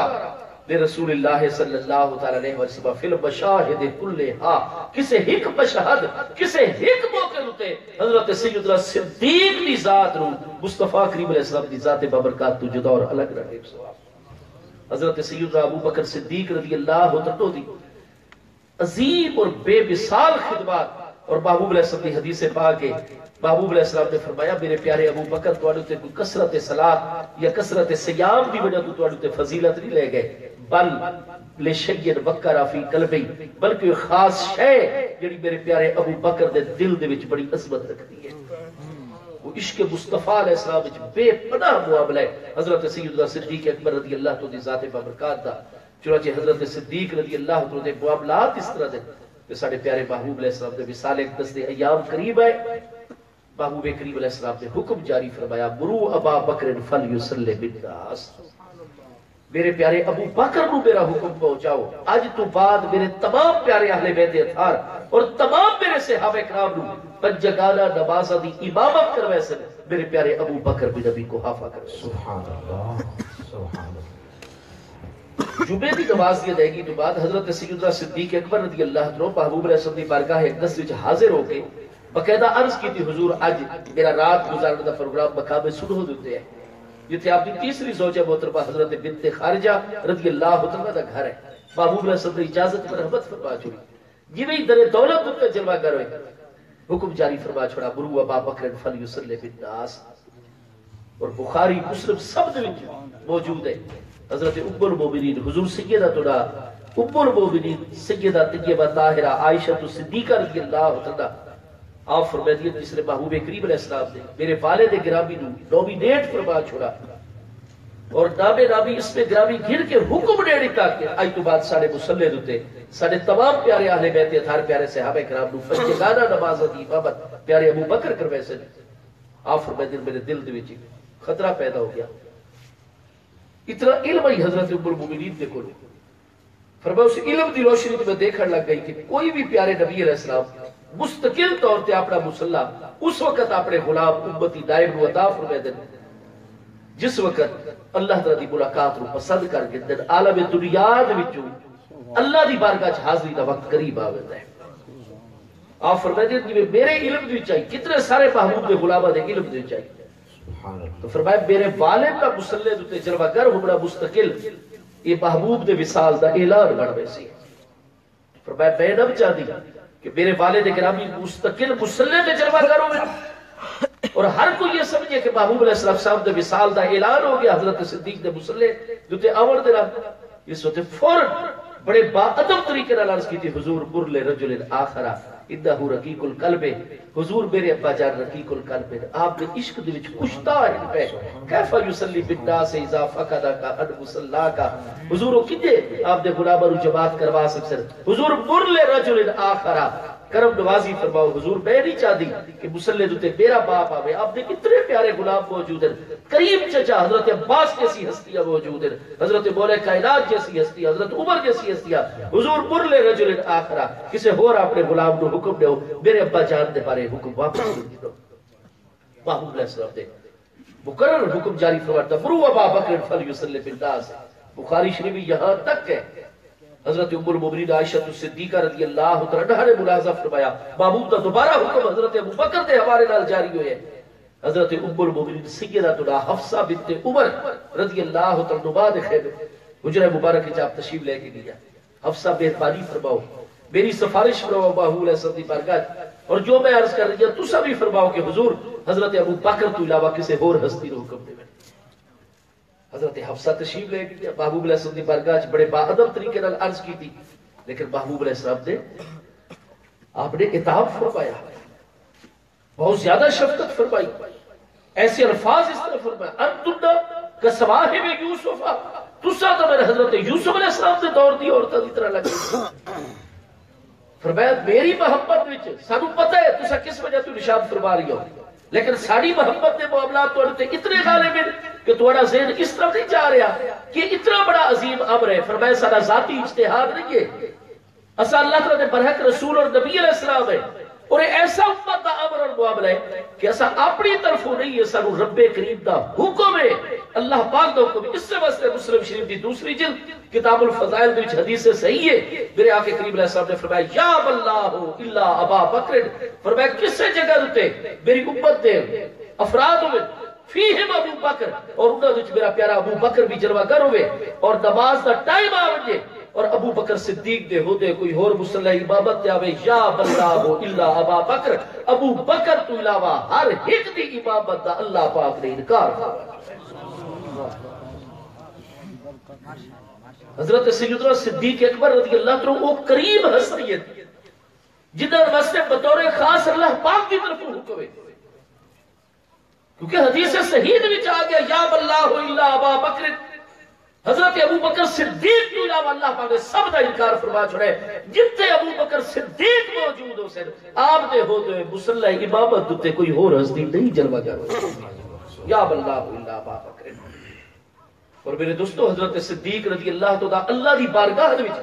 لرسول اللہ صلی اللہ تعالیٰ علیہ وسلم فی المشاہد کلہا، کسے ہک مشہد، کسے ہک موقع اتے حضرت سیدنا صدیق دی ذات نوں مصطفیٰ کریم علیہ السلام دی ذات بابرکات تو جدا اور الگ نہ ڈیکھ سوا۔ حضرت سیدنا ابو بکر صدیق رضی اللہ عنہ دی عظیم اور بے مثال خدمات اور محبوب علیہ السلام دی حدیث پاک ہے۔ محبوب علیہ السلام نے فرمایا، میرے پیارے ابو بکر، تواڈے تے کوئی کثرت صلات یا کثرت صیام دی وجہ تو تواڈے تے فضیلت نہیں لے گئے، بل لشیء وقر فی قلبی، بلکہ ایک خاص شے جڑی میرے پیارے ابو بکر دے دل دے وچ بڑی عظمت رکھتی ہے۔ وہ عشق مصطفیٰ علیہ السلام وچ بے پناہ معاملہ ہے۔ حضرت سیدنا صدیق اکبر رضی اللہ عنہ دی ذات بابرکات دا، چنانچہ حضرت صدیق رضی اللہ عنہ دے معاملات اس طرح دے کہ ساڈے پیارے محبوب علیہ السلام دے وصال اقدس دے ایام قریب آئے۔ محبوب کریم علیہ السلام نے حکم جاری فرمایا، مروا ابا بکر فلیصلی بالناس، میرے پیارے ابو بکر نو میرا حکم پہنچاؤ، اج تو بعد میرے تمام پیارے اہل بیت اطہار اور تمام میرے صحابہ کرام نو پنجگانہ نمازاں دی امامت کرویسن میرے پیارے ابو بکر بن ابی قحافہ کرویسن۔ سبحان اللہ، سبحان اللہ۔ جمعے دی نماز دی ادائیگی تو بعد حضرت سیدنا صدیق اکبر رضی اللہ عنہ محبوب علیہ السلام دی بارگاہ اقدس وچ حاضر ہو کے باقاعدہ عرض کیتی، حضور، اج میرا رات گزارن دا پروگرام مقام سنہو دے اتے ہے، جتھے آپ دی تیسری زوجہ محترمہ حضرت بنت خارجہ رضی اللہ عنہ دا گھر ہے۔ محبوب علیہ السلام نے اجازت، مرحمت فرما چھوڑی۔ جیویں ہی در دولت اتے جلوہ گر ہوئے، حکم جاری فرما چھوڑا، مروا ابا بکر فلیصلی بالناس۔ اور بخاری، مسلم سب دے وچ موجود ہے۔ حضرت ام المومنین، حضور سیدہ توڑا ام المومنین سیدہ طیبہ طاہرہ عائشہ صدیقہ رضی اللہ تعالیٰ عنہا، آپ فرماتی ہیں، جس نے محبوب کریم علیہ السلام نے میرے والد گرامی نو نومینیٹ فرما چھوڑا اور نام نامی اسم گرامی گھن کے حکم ݙے ݙتا کہ اڄ توں بعد ساݙے مصلے دے اتے ساݙے تمام پیارے اہل بیت اطہار، پیارے صحابہ کرام نو پنجگانہ نمازاں دی امامت پیارے ابو بکر کرویسن۔ آپ فرماندے، میرے دل دے وچ خطرہ پیدا ہو گیا۔ اتنا علم ہئی حضرت ام المومنین دے کولوں۔ فرمایا، اس علم دی روشنی وچ میں دیکھݨ لگ ڳئی کہ کوئی وی پیارے نبی علیہ السلام مستقل طور تے اپݨا مصلی اس وقت اپݨے غلام امتی نائب نوں عطا فرمیندن، جس وقت اللہ تعالیٰ دی ملاقات نوں پسند کر گھندن۔ عالم دنیا دے وچوں اللہ دی بارگاہ چ حاضری دا وقت قریب آ ویندا ہے۔ آپ فرماندے، جیویں میرے علم دے وچ آئی، کتنے سارے محبوب دے غلاماں دے علم دے وچ آئی۔ سبحان اللہ۔ تو فرمایا، میرے والد دا مصلی دے اتے جلوہ گر ہووݨا مستقل اے محبوب دے وصال دا اعلان بݨ ویسی۔ فرمایا، میں نہ چاہندی کہ میرے والد گرامی مستقل مصلی تے جلوہ گر ہووے اور ہر کوئی یہ سمجھے کہ محبوب علیہ السلام صاحب دے وصال دا اعلان ہو گیا، حضرت صدیق دے مصلی دے اتے آوݨ دے نال۔ اس وقت فوراً بڑے با ادب طریقے نال عرض کیتی، حضور، مر لرجل آخر انہ رقیق القلب، حضور، میرے ابا جان رقیق القلب ہیں، آپ دے عشق دے وچ کشتا ہن پئے۔ کیف یصلی بالناس اذا فقدک عن مصلاک، حضور، او کیتے آپ دے غلاماں نوں جماعت کروا سڳسن؟ حضور، مر لرجل آخر، کرم نوازی فرماؤ۔ حضور، میں نہیں چاہتی کہ مصلے دے اتے میرا باپ آوے۔ آپ دے اتنے پیارے غلام موجود ہیں، کریم چچا حضرت عباس جیسی ہستیاں موجود ہیں، حضرت مولا کائنات جیسی ہستی، حضرت عمر جیسی ہستیاں۔ حضور، مر لرجل آخر، کسے ہور اپنے غلام نو حکم ݙیو، میرے ابا جان دے بارے حکم واپس ݙیو۔ محبوب علیہ السلام دے مکرر حکم جاری فرماتا، "مروا ابا بکر فلیصلی بالناس۔" بخاری شریف میں یہاں تک ہے، حضرت ام المؤمنین عائشہ صدیقہ رضی اللہ تعالی عنہا نے ملاحظہ فرمایا، محبوب دا دوبارہ حکم حضرت ابو بکر دے حوالے نال جاری ہوئے۔ حضرت ام المؤمنین سیدتنا حفصہ بنت عمر رضی اللہ تعالی عنہا دے خیمے، حجرہ مبارک وچ آپ تشریف لے کے گیا۔ حفصہ، مہربانی فرماؤ، میری سفارش فرماؤ محبوب علیہ السلام دی بارگاہ وچ، اور جو میں عرض کر رہی ہاں، تساں بھی فرماؤ کہ حضور، حضرت ابو بکر تو علاوہ کسے ہور ہستی نو حکم ݙیون۔ حضرت حفصہ تشریف لے گئی، محبوب علیہ السلام دی بارگاہ وچ بڑے با ادب طریقے نال عرض کیتی، لیکن محبوب علیہ السلام نے آپ نے عتاب فرمایا، بہت زیادہ شفقت فرمائی، ایسے الفاظ استعمال فرمایا، "انتن کصواحب یوسف"، تساں تاں میرے حضرت یوسف علیہ السلام دے دور دی عورتاں دی طرح لگدے۔ فرمایا، میری محبت وچ سانوں پتہ ہے تساں کس وجہ توں نشان فرما رہی ہو، لیکن ساݙی محبت دے معاملات تہاݙے تے اتنے غالب ہیں کہ تہاݙا ذہن اس طرف نہیں جا رہا کہ اتنا بڑا عظیم امر ہے۔ فرمایا، ساݙا ذاتی اجتہاد نہیں ہے، اساں اللہ تعالیٰ دے برحق رسول اور نبی علیہ السلام ہے، اور یہ ایسا امت دا امر اور معاملہ ہے کہ اساں اپنی طرفوں نہیں ہے، سانوں رب کریم دا حکم ہے، اللہ پاک دا حکم ہے۔ اس سے واسطے مسلم شریف دی دوسری جلد کتاب الفضائل دے وچ حدیث صحیح ہے، میرے آقا کریم علیہ السلام نے فرمایا، "یا من لا الا ابا بکر"، فرمایا، کسے جگہ اتے میری امت دے افراد ہوئے، فیہم ابو بکر، اور انہاں وچ میرا پیارا ابو بکر بھی جلوہ گر ہوئے، اور نماز دا ٹائم آ ونجے اور ابو بکر صدیق دے ہوندے کوئی ہور مصلی امامت تے آوے، "یا من لا الا ابا بکر"، ابو بکر تو علاوہ ہر ہک دی امامت دا اللہ پاک نے انکار فرمایا۔ حضرت سیدنا صدیق اکبر رضی اللہ تعالیٰ عنہ، وہ کریم ہستی ہے جنہاں واسطے بطور خاص اللہ پاک کی طرف حکم ہے، کیونکہ حدیث صحیح دے وچ آ گیا، "یا من لا الا ابا بکر"، حضرت ابو بکر صدیق تو علاوہ اللہ پاک نے سب دا انکار فرما چھوڑا ہے۔ جتھے ابو بکر صدیق موجود ہو سن، آپ دے ہوندے ہوئے مصلی امامت تے کوئی ہور ہستی نہیں جلوہ گر ہوئی۔ یا من لا الا ابا بکر۔ اور میرے دوستو، حضرت صدیق رضی اللہ تعالیٰ عنہ دا اللہ دی بارگاہ دے وچ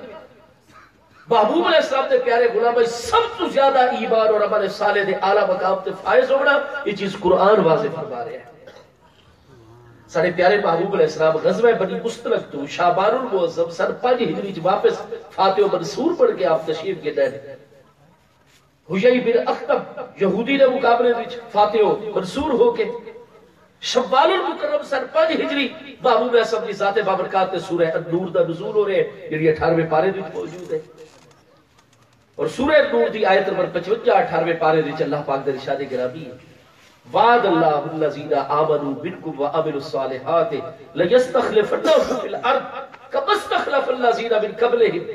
محبوب علیہ السلام دے پیارے غلاماں وچ سب تو زیادہ ایمان اور عمل صالح دے اعلیٰ مقام تے فائز ہونا، یہ چیز قرآن واضح فرما رہا ہے۔ ساڈے پیارے محبوب علیہ السلام غزوہ بنی مصطلق تو شعبان المعظم سن پنج ہجری وچ واپس فاتح و منصور بن کے آپ تشریف گھن آئے۔ حیی بن اخطب یہودی دے مقابلے وچ فاتح و منصور ہو کے شوال المکرم سن پنج ہجری محبوب اعظم دی ذات بابرکات تے سورہ النور دا نزول ہو رہے، جڑی اٹھارہویں پارے وچ موجود ہے۔ اور سورہ النور دی آیت نمبر پچونجا اٹھارہویں پارے وچ اللہ پاک دے ارشاد گرامی ہے، "وعد اللہ الذین آمنوا منکم وعملوا الصالحات لیستخلفنہم فی الارض کما استخلف الذین من قبلہم"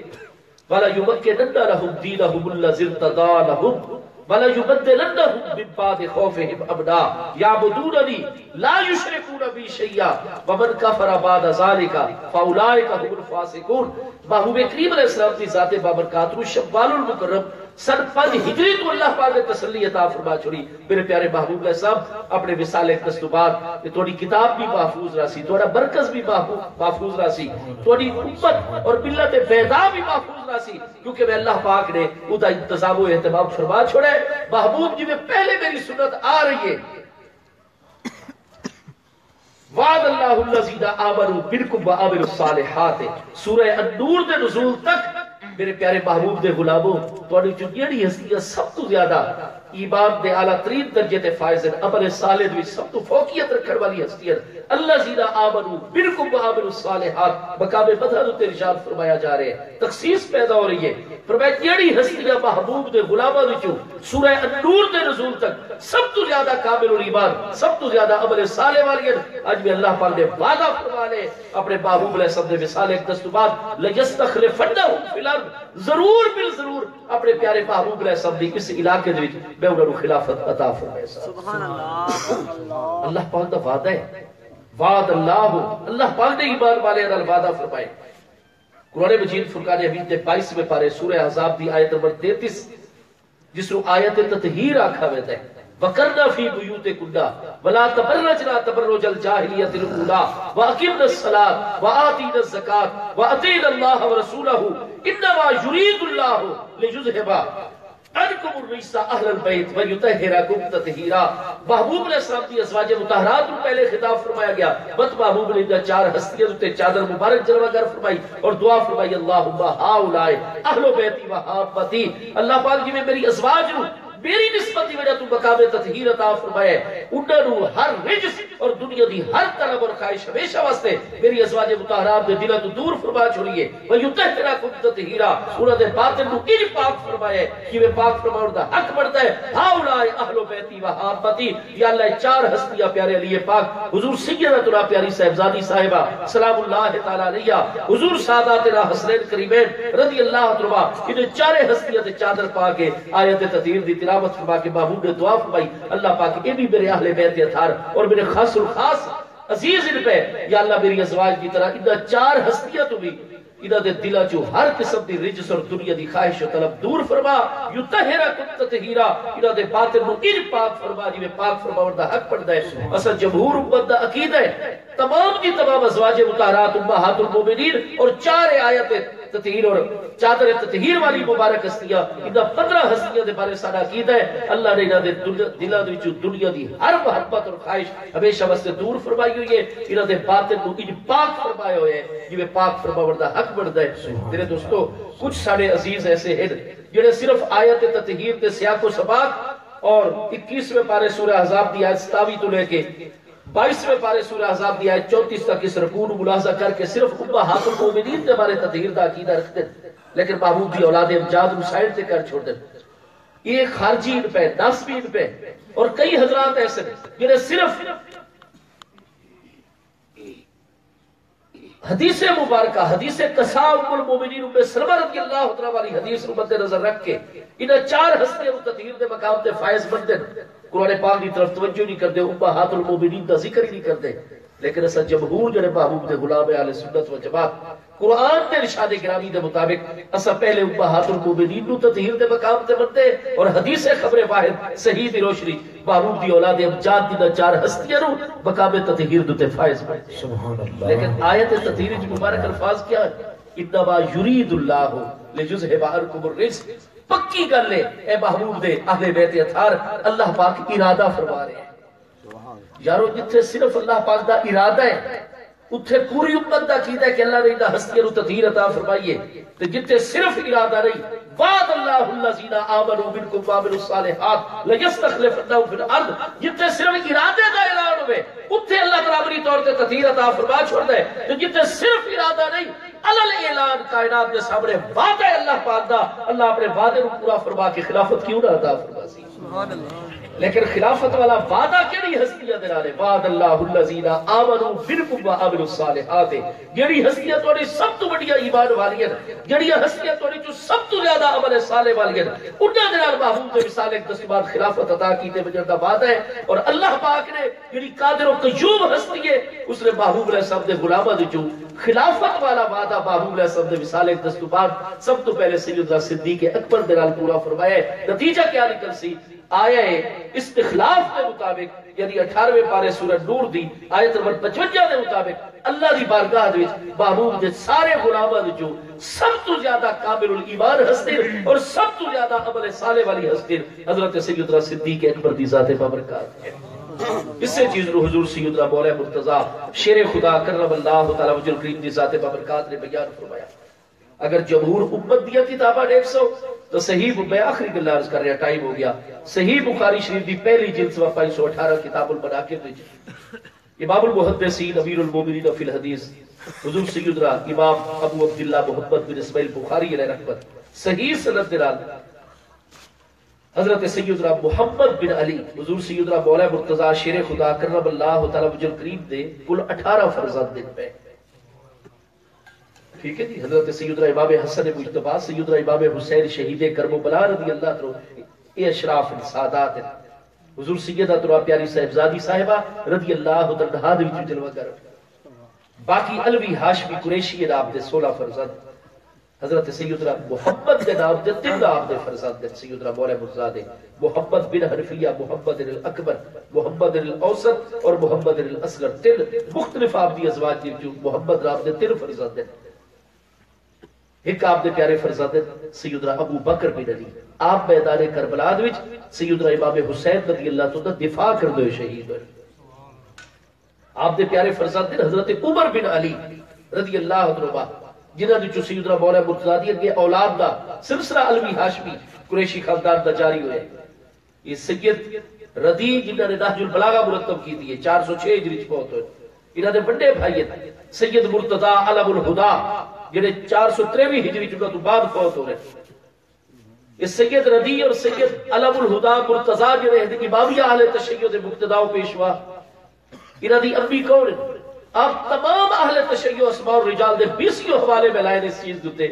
"وليمكنن لهم دينهم الذي ارتضى لهم وليبدلنهم من بعد خوفهم أمنا يعبدونني لا يشركون بي شيئا ومن كفر بعد ذلك فأولئك هم الفاسقون۔" محبوب کریم علیہ السلام دی ذات بابرکات نو شوال المکرم سن پنج ہجری تو اللہ پاک نے تسلی عطا فرما چھوڑی۔ میرے پیارے محبوب علیہ السلام اپنے وصال اقدس تو بعد تے تہاݙی کتاب بھی محفوظ رہسی، تہاݙا مرکز بھی محفوظ، محفوظ رہسی، تہاݙی امت اور ملت بیضا بھی محفوظ رہسی، کیونکہ میں اللہ پاک نے اوندا انتظام و اہتمام فرما چھوڑا ہے۔ محبوب جی میں پہلے میری سنت آ رہی ہے، "وعد اللہ الذین آمنوا منکم وعملوا الصالحات"، سورہ النور دے نزول تک میرے پیارے محبوب دے غلاموں، تہاݙے وچوں جیڑھی ہستیاں سب تو زیادہ ایمان دے اعلیٰ ترین درجے تے فائز ہیں، عمل صالح دے وچ سب تو فوقیت رکھݨ والی ہستی ہیں۔ الذین آمنوا منکم وعملوا الصالحات، مقام مدح اتے ارشاد فرمایا جا رہے ہیں، تخصیص پیدا ہو رہی ہے۔ فرمایا جیڑھی ہستیاں محبوب دے غلاماں وچوں سورہ النور دے نزول تک سب تو زیادہ کامل الایمان، سب تو زیادہ عمل صالح والی ہیں، اڄ میں اللہ پاک نے وعدہ فرما لے اپنے محبوب علیہ السلام دے وصال اقدس تو بعد، "لیستخلفنہم فی الارض"، ضرور بالضرور اپنے پیارے محبوب علیہ السلام دی اس علاقے دے وچ میں انہاں نوں خلافت عطا فرمائے سا۔ سبحان اللہ۔ اللہ پاک دا وعدہ ہے، وعد اللہ، اللہ پاک نے ایمان والے نال وعدہ فرمائے۔ قرآن مجید فرقان حمید دے بائیسویں پارے سورہ احزاب دی آیت نمبر تینتیس، جس نوں آیت تطہیر آکھا ویندا ہے۔ وقرن فی بیوتکن ولا تبرجن تبرج الجاہلیۃ الاولی واقمن الصلاۃ وآتین الزکوۃ واطعن اللہ ورسولہ انما یرید اللہ لیذھب عنکم الرجس اہل البیت ویطہرکم تطہیرا۔ محبوب علیہ السلام دی ازواج مطہرات نوں پہلے خطاب فرمایا گیا۔ وت محبوب نے انہاں چار ہستیاں اتے چادر مبارک جلوہ گر فرمائی اور دعا فرمائی، اللہم ہؤلاء اہل بیتی و عامتی۔ اللہ پاک جی، میری ازواج نوں میری نسبت دی وجہ توں مقام تطہیر عطا فرمایا ہے، انہاں نوں ہر رجس اور دنیا دی ہر طلب اور خواہش ہمیشہ واسطے میری ازواج مطہرات دے دلاں توں دور فرما چھوڑیے۔ ویطہرکم تطہیرا، انہاں دے باطن نوں انج پاک فرمایا ہے جویں پاک فرماوݨ دا حق بݨدا ہے۔ ہؤلاء اہل بیتی و عامتی، یا اللہ، اے چار ہستیاں پیارے علی پاک، حضور سیدتنا پیاری صاحبزادی صاحبہ سلام اللہ تعالی علیہا، حضور ساداتنا حسنین کریمین رضی اللہ عنہما، انہیں چارے ہستیاں تے چادر پا کے آیت تطہیر دی تلاوت فرما کے محبوب نے دعا فرمائی، اللہ پاک اے بھی میرے اہل بیت اطہار اور میرے خاص الخاص عزیز ہن پئے، یا اللہ میری ازواج دی طرح انہاں چار ہستیاں توں بھی انہاں دے دلاں چوں ہر قسم دی رجس اور دنیا دی خواہش و طلب دور فرما، یطہرکم تطہیرا، انہاں دے باطن نوں انج پاک فرما جویں پاک فرماوݨ دا حق بݨدا ہے۔ اساں جمہور امت دا عقیدہ ہے، تمام دی تمام ازواج مطہرات امہات المومنین اور چار آیت تطہیر اور چادر تطہیر والی مبارک ہستیاں، انہاں پندرہ ہستیاں دے بارے ساݙا عقیدہ ہے۔ اللہ نے انہاں دے دل-، دلاں دے وچوں دنیا دی ہر محبت اور خواہش ہمیشہ واسطے دور فرمائی ہوئی ہے، انہاں دے باطن نوں انج پاک فرمایا ہویا ہے جویں پاک فرماوݨ دا حق بݨدا ہے۔ میرے دوستو، کچھ ساݙے عزیز ایسے ہن جڑے صرف آیت تطہیر دے سیاق و سباق اور اکیسویں پارے سورہ احزاب دی آیت ستاوی توں لے کے بائیسویں پارے سورہ احزاب دی آیت چونتیس تک اس رکوع نوں ملاحظہ کر کے صرف امہات المومنین دے بارے تطہیر دا عقیدہ رکھدے ہن، لیکن محبوب دی اولاد امجاد نوں سائیڈ تے کر چھوڑدے ہن۔ یہ خارجی ہن پئے، ناصبی ہن پئے، اور کئی حضرات ایسے ہن جڑے صرف حدیث مبارکہ، حدیث کساء ام المومنین ام سلمہ رضی اللہ تعالی عنہا والی حدیث نوں مد نظر رکھ کے انہاں چار ہستیاں نوں تطہیر دے مقام تے فائز بݨدے ہن۔ قرآن پاک دی طرف توجہ نہیں کردے، امہات المومنین دا ذکر ہی نہیں کردے۔ لیکن اساں جمہور جڑے محبوب دے غلام اہل سنت و جماعت، قرآن تے ارشاد گرامی دے مطابق اساں پہلے امہات المومنین نوں تطہیر دے مقام تے مندے اور حدیث خبر واحد صحیح دی روشنی محبوب دی اولاد امجاد دی نہ چار ہستیاں نوں مقام تطہیر دے تے فائز بݨدے۔ سبحان اللہ۔ لیکن آیت تطہیر وچ مبارک الفاظ کیا ہے؟ انما یرید اللہ لیذھب عنکم الرجس۔ پکی گل ہے، اے محبوب دے اہل بیت اطہار، اللہ پاک ارادہ فرما رہے ہیں۔ یارو، جتھے صرف اللہ پاک دا ارادہ ہے، اتھے پوری امت دا عقیدہ ہے کہ اللہ نے انہاں ہستیاں نوں تطہیر عطا فرمائی ہے۔ تے جتھے صرف ارادہ نہیں، وعد اللہ الذین آمنوا منکم وعملوا الصالحات لیستخلفنہم فی الارض، جتھے صرف ارادے دا اعلان ہوئے، اتھے اللہ برابری طور تے تطہیر عطا فرما چھوڑدا ہے۔ تے جتھے صرف ارادہ نہیں، علی الاعلان کائنات دے سامنے وعدہ ہے اللہ پاک دا، اللہ اپنے وعدے نوں پورا فرما کے خلافت کیوں نہ عطا فرماسی؟ لیکن خلافت والا وعدہ کیڑی ہستیاں دے نال ہے؟ وعد اللہ الذین آمنوا منکم وعملوا الصالحات۔ جیڑھی ہستیاں تہاڈی سب توں وڈیاں ایمان والیاں ہن، جیڑھیاں ہستیاں تہاڈی چوں سب توں زیادہ عمل صالح والیاں ہن، انہاں دے نال محبوب دے وصال اقدس بعد خلافت عطا کیتے ونجݨ دا وعدہ ہے۔ اور اللہ پاک نے جیڑھی قادر و قیوم ہستی ہے، اس نے محبوب علیہ السلام دے غلاماں دے چوں خلافت والا وعدہ محبوب علیہ السلام دے وصال اقدس تو بعد سب تو پہلے سیدنا صدیق اکبر دے نال پورا فرمایا ہے۔ نتیجہ کیا نکل سی؟ آیا ہے استخلاف دے مطابق، یعنی اٹھارہویں پارے سورہ نور دی آیت نمبر پچونجا دے مطابق، اللہ دی بارگاہ دے وچ محبوب دے سارے غلاماں دے چوں سب تو زیادہ کامل الایمان ہستی اور سب تو زیادہ عمل صالح والی ہستی حضرت سیدنا صدیق اکبر دی ذات بابرکات ہے۔ اسے چیز نو حضور سیدنا مولا مرتضی شیر خدا کرم اللہ تعالی وجہ الکریم دی ذات بابرکات نے بیان فرمایا۔ اگر جمہور امت دیاں کتاباں ݙیکھسو تو صحیح، میں آخری گلاں عرض کر رہا، ٹائم ہو گیا، صحیح بخاری شریف دی پہلی جلد صفحہ پنج سو اٹھارہ، کتاب المناقب وچ امام المحدثین امیر المومنین فی الحدیث حضور سیدنا امام ابو عبداللہ محمد بن اسماعیل بخاری علیہ رحمت صحیح سند دے نال حضرت سیدنا محمد بن علی، حضور سیدنا مولا مرتضی شیر خدا کرم اللہ تعالی وجہ الکریم دے کل اٹھارہ فرزند ہن پئے۔ ٹھیک ہے جی، حضرت سیدنا امام حسن مجتبیٰ، سیدنا امام حسین شہید کربلا رضی اللہ عنہ، اے اشراف ہن، سادات ہن۔ حضور سیدتنا پیاری صاحبزادی صاحبہ رضی اللہ تعالی عنہا دے وچ جلوہ گر۔ باقی علوی ہاشمی قریشی ہن آپ دے سولہ فرزند۔ حضرت سیدنا محمد دے نام دے تن آپ دے فرزند ہیں، سیدنا مولا مرزا دے، محمد بن حنفیہ، محمد الاکبر، محمد الاوسط اور محمد الاصغر۔ تن مختلف آپ دی ازواج دے وچوں محمد نام دے تن فرزند ہیں۔ ہک آپ دے پیارے فرزند ہیں سیدنا ابو بکر بن علی۔ آپ میدان کربلا دے وچ سیدنا امام حسین رضی اللہ تعالیٰ عنہ دا دفاع کردے ہوئے شہید ہوئے۔ آپ دے پیارے فرزند ہیں حضرت عمر بن علی رضی اللہ عنہما، جنہاں دے وچوں سیدنا مولا مرتضیٰ دی اگے اولاد دا سلسلہ علوی ہاشمی قریشی خاندان دا جاری ہویا ہے۔ یہ سید رضی جنہاں نے نہج البلاغہ مرتب کیتی ہے، چار سو چھ ہجری چ فوت ہوئے۔ انہاں دے وݙے بھائی ہیں سید مرتضیٰ علم الہدیٰ، جڑے چار سو تریوی ہجری چ انہاں توں بعد فوت ہو رہے۔ یہ سید رضی اور سید علم الہدیٰ مرتضیٰ جڑے ہیں امامیہ اہل تشیع دے مقتدا و پیشوا۔ انہاں دی امی کون ہے؟ آپ تمام اہل تشیع اسماء الرجال دے بیسیوں حوالے میں لائے نے اس چیز دے اتے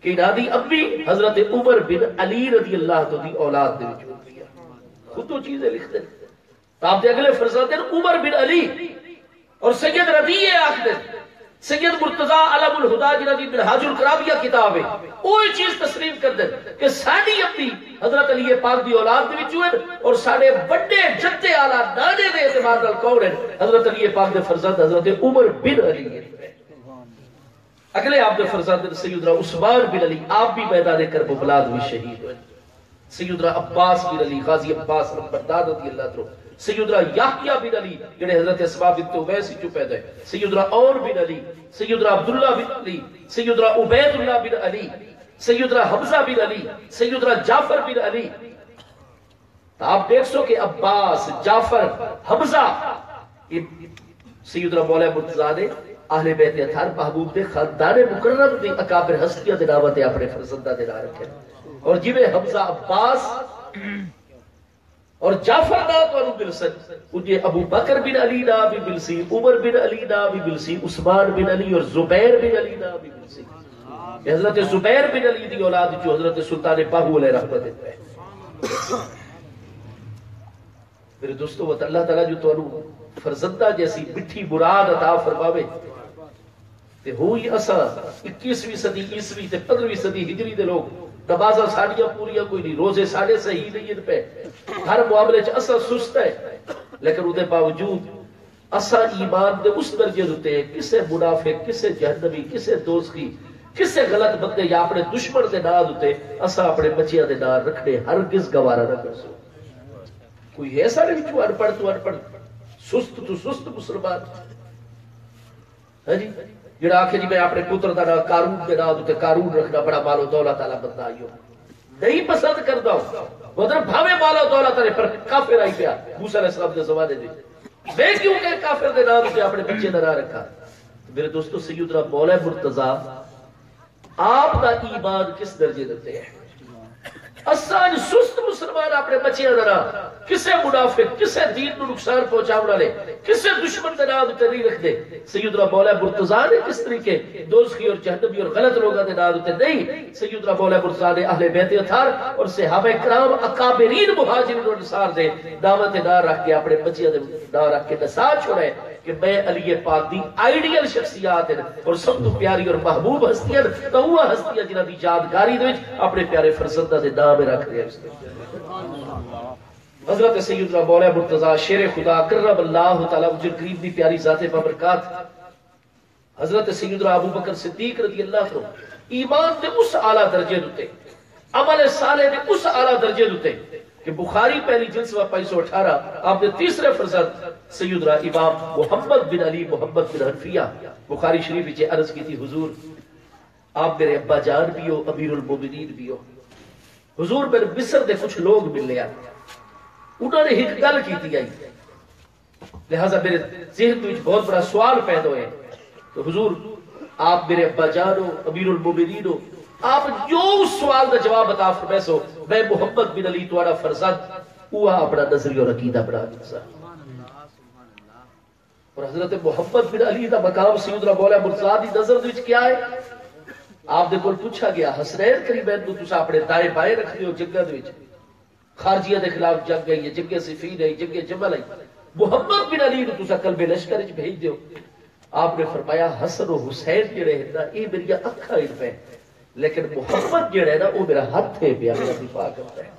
کہ انہاں دی امی حضرت عمر بن علی رضی اللہ عنہ دی اولاد دے وچ ہوندی ہے۔ خود وہ چیزیں لکھتے ہیں۔ تو آپ دے اگلے فرزند ہیں عمر بن علی اور سید رضی۔ یہ آخدے سید مرتضیٰ علم الہدیٰ جنہاں دی منہاج الکرامہ کتاب ہے، وہ یہ چیز تسلیم کردے کہ ساڈی امی حضرت علی پاک دی اولاد دے وچوں ہیں اور ساڈے وڈے جدے آلا نانے دے اعتبار نال کون ہیں؟ حضرت علی پاک دے فرزند حضرت عمر بن علی ہیں۔ اگلے آپ دے فرزند ہیں سیدنا عثمان بن علی، آپ بھی میدان کربلا دے وچ شہید ہوئے۔ سیدنا عباس بن علی، غازی عباس نمبردار رضی اللہ عنہ، سیدنا یحییٰ بن علی جڑے حضرت اسماء بنت امیس وچوں پیدا ہے، سیدنا عون بن علی، سیدنا عبداللہ بن علی، سیدنا عبید اللہ بن علی، سیدنا حمزہ بن علی، سیدنا جعفر بن علی۔ تو آپ دیکھ سو کہ عباس، جعفر، حمزہ، یہ سیدنا مولا مرتضیٰ نے اہل بیت اطہار محبوب دے خاندان مکرم دی اکابر ہستیاں دے نام تے اپنے فرزنداں دے نام رکھے۔ اور جویں حمزہ، عباس اور جعفر نام تانوں مل سن، انجے ابو بکر بن علی نام بھی مل سی، عمر بن علی نام بھی مل سی، عثمان بن علی اور زبیر بن علی نام بھی مل سی۔ یہ حضرت زبیر بن علی دی اولاد جو حضرت سلطان باہو علیہ رحمت ہے۔ میرے دوستو، وت اللہ تعالیٰ جو تانوں فرزندہ جیسی مٹھی مراد عطا فرماوے۔ تے ہوئی اساں اکیسویں صدی عیسوی تے پندرہویں صدی ہجری دے لوگ، نمازاں ساڈیاں پوریاں کوئی نہیں، روزے ساڈے صحیح نہیں ہن پئے، ہر معاملے چ اساں سست ہیں، لیکن اودے باوجود اساں ایمان دے اس درجے اتے کسے منافق، کسے جہنمی، کسے دوزخی، کسے غلط بندے یا اپنے دشمن دے ناں اتے اساں اپنے بچیاں دے ناں رکھنے ہرگز گوارا نہ کرسوں۔ کوئی ہے ساڈے وچوں ان پڑھ تو ان پڑھ، سست تو سست مسلمان؟ ہاں جی، جڑا آکھے جی میں اپنے پتر دا ناں قارون دے ناں تے قارون رکھنا، بڑا مال و دولت والا بندہ آئیو، نہیں پسند کردا ہوں۔ مگر بھاوے مال و دولت والے، پر کافر آئی پیا موسیٰ علیہ السلام دے زمانے دے۔ میں کیوں کہ کافر دے ناں تے اپنے بچے دا ناں رکھا؟ میرے دوستو، سیدنا مولا مرتضیٰ آپ دا ایمان کس درجے دے اتے ہے؟ اساں اڄ سست مسلمان اپݨے ٻچیاں دا ناں کسے منافق، کسے دین نوں نقصان پہنچاوݨ والے، کسے دشمن دے ناں اتے نہیں رکھدے۔ سیدنا مولا مرتضیٰ نے کس طریقے دوزخی اور جہنمی اور غلط لوگاں دے ناں اتے نہیں، سیدنا مولا مرتضیٰ نے اہل بیت اطہار اور صحابہ کرام، اکابرین مہاجرین اور انصار دے ناں تے ناں رکھ کے، اپݨے ٻچیاں دے ناں رکھ کے نسا چھوڑے۔ کہ میں علی پاک دی آئیڈیل شخصیات ہیں اور سب تو پیاری اور محبوب ہستی ہیں، تو وہ ہستی ہے جنہاں دی یادگاری دے وچ اپنے پیارے فرزنداں دے نام رکھ رہے ہیں۔ حضرت سیدنا مولا مرتضیٰ شیر خدا کرم اللہ تعالیٰ وجہ کریم دی پیاری ذات بابرکات، حضرت سیدنا ابو بکر صدیق رضی اللہ عنہ ایمان دے اس اعلیٰ درجے دے اتے، عمل صالح دے اس اعلیٰ درجے دے اتے کہ بخاری پہلی جلد صفحہ پنج سو اٹھارہ، آپ دے تیسرے فرزند سیدنا امام محمد بن علی محمد بن حنفیہ بخاری شریف وچ عرض کیتی، حضور، آپ میرے ابا جان بھی ہو، امیر المومنین بھی ہو۔ حضور، میرے مصر دے کچھ لوگ ملے ہیں، انہاں نے ایک گل کیتی آئی، لہذا میرے ذہن وچ بہت بڑا سوال پیدا ہوئے۔ تو حضور، آپ میرے ابا جان ہو، امیر المومنین ہو، آپ جو اس سوال دا جواب عطا فرمائے سو، میں محمد بن علی تہاڈا فرزند، اوہا اپنا نظریہ اور عقیدہ بنا گھنساں۔ اور حضرت محمد بن علی دا مقام سیدنا مولا مرتضیٰ دی نظر دے وچ کیا ہے؟ آپ دے کول پوچھا گیا، حسنین کریمین نوں تساں اپنے دائیں بائیں رکھدے ہو جنگاں دے وچ، خارجیاں دے خلاف جنگ آئی ہے، جنگ صفین آئی، جنگ جمل آئی، محمد بن علی نوں تساں قلب لشکر وچ بھیج دیو۔ آپ نے فرمایا، حسن و حسین جڑے ہیں نا، اے میریاں اکھاں ہن پئے، لیکن محمد جیڑا ہے نا، وہ میرا ہتھ ہے پیا، میرا دفاع کرتا ہے،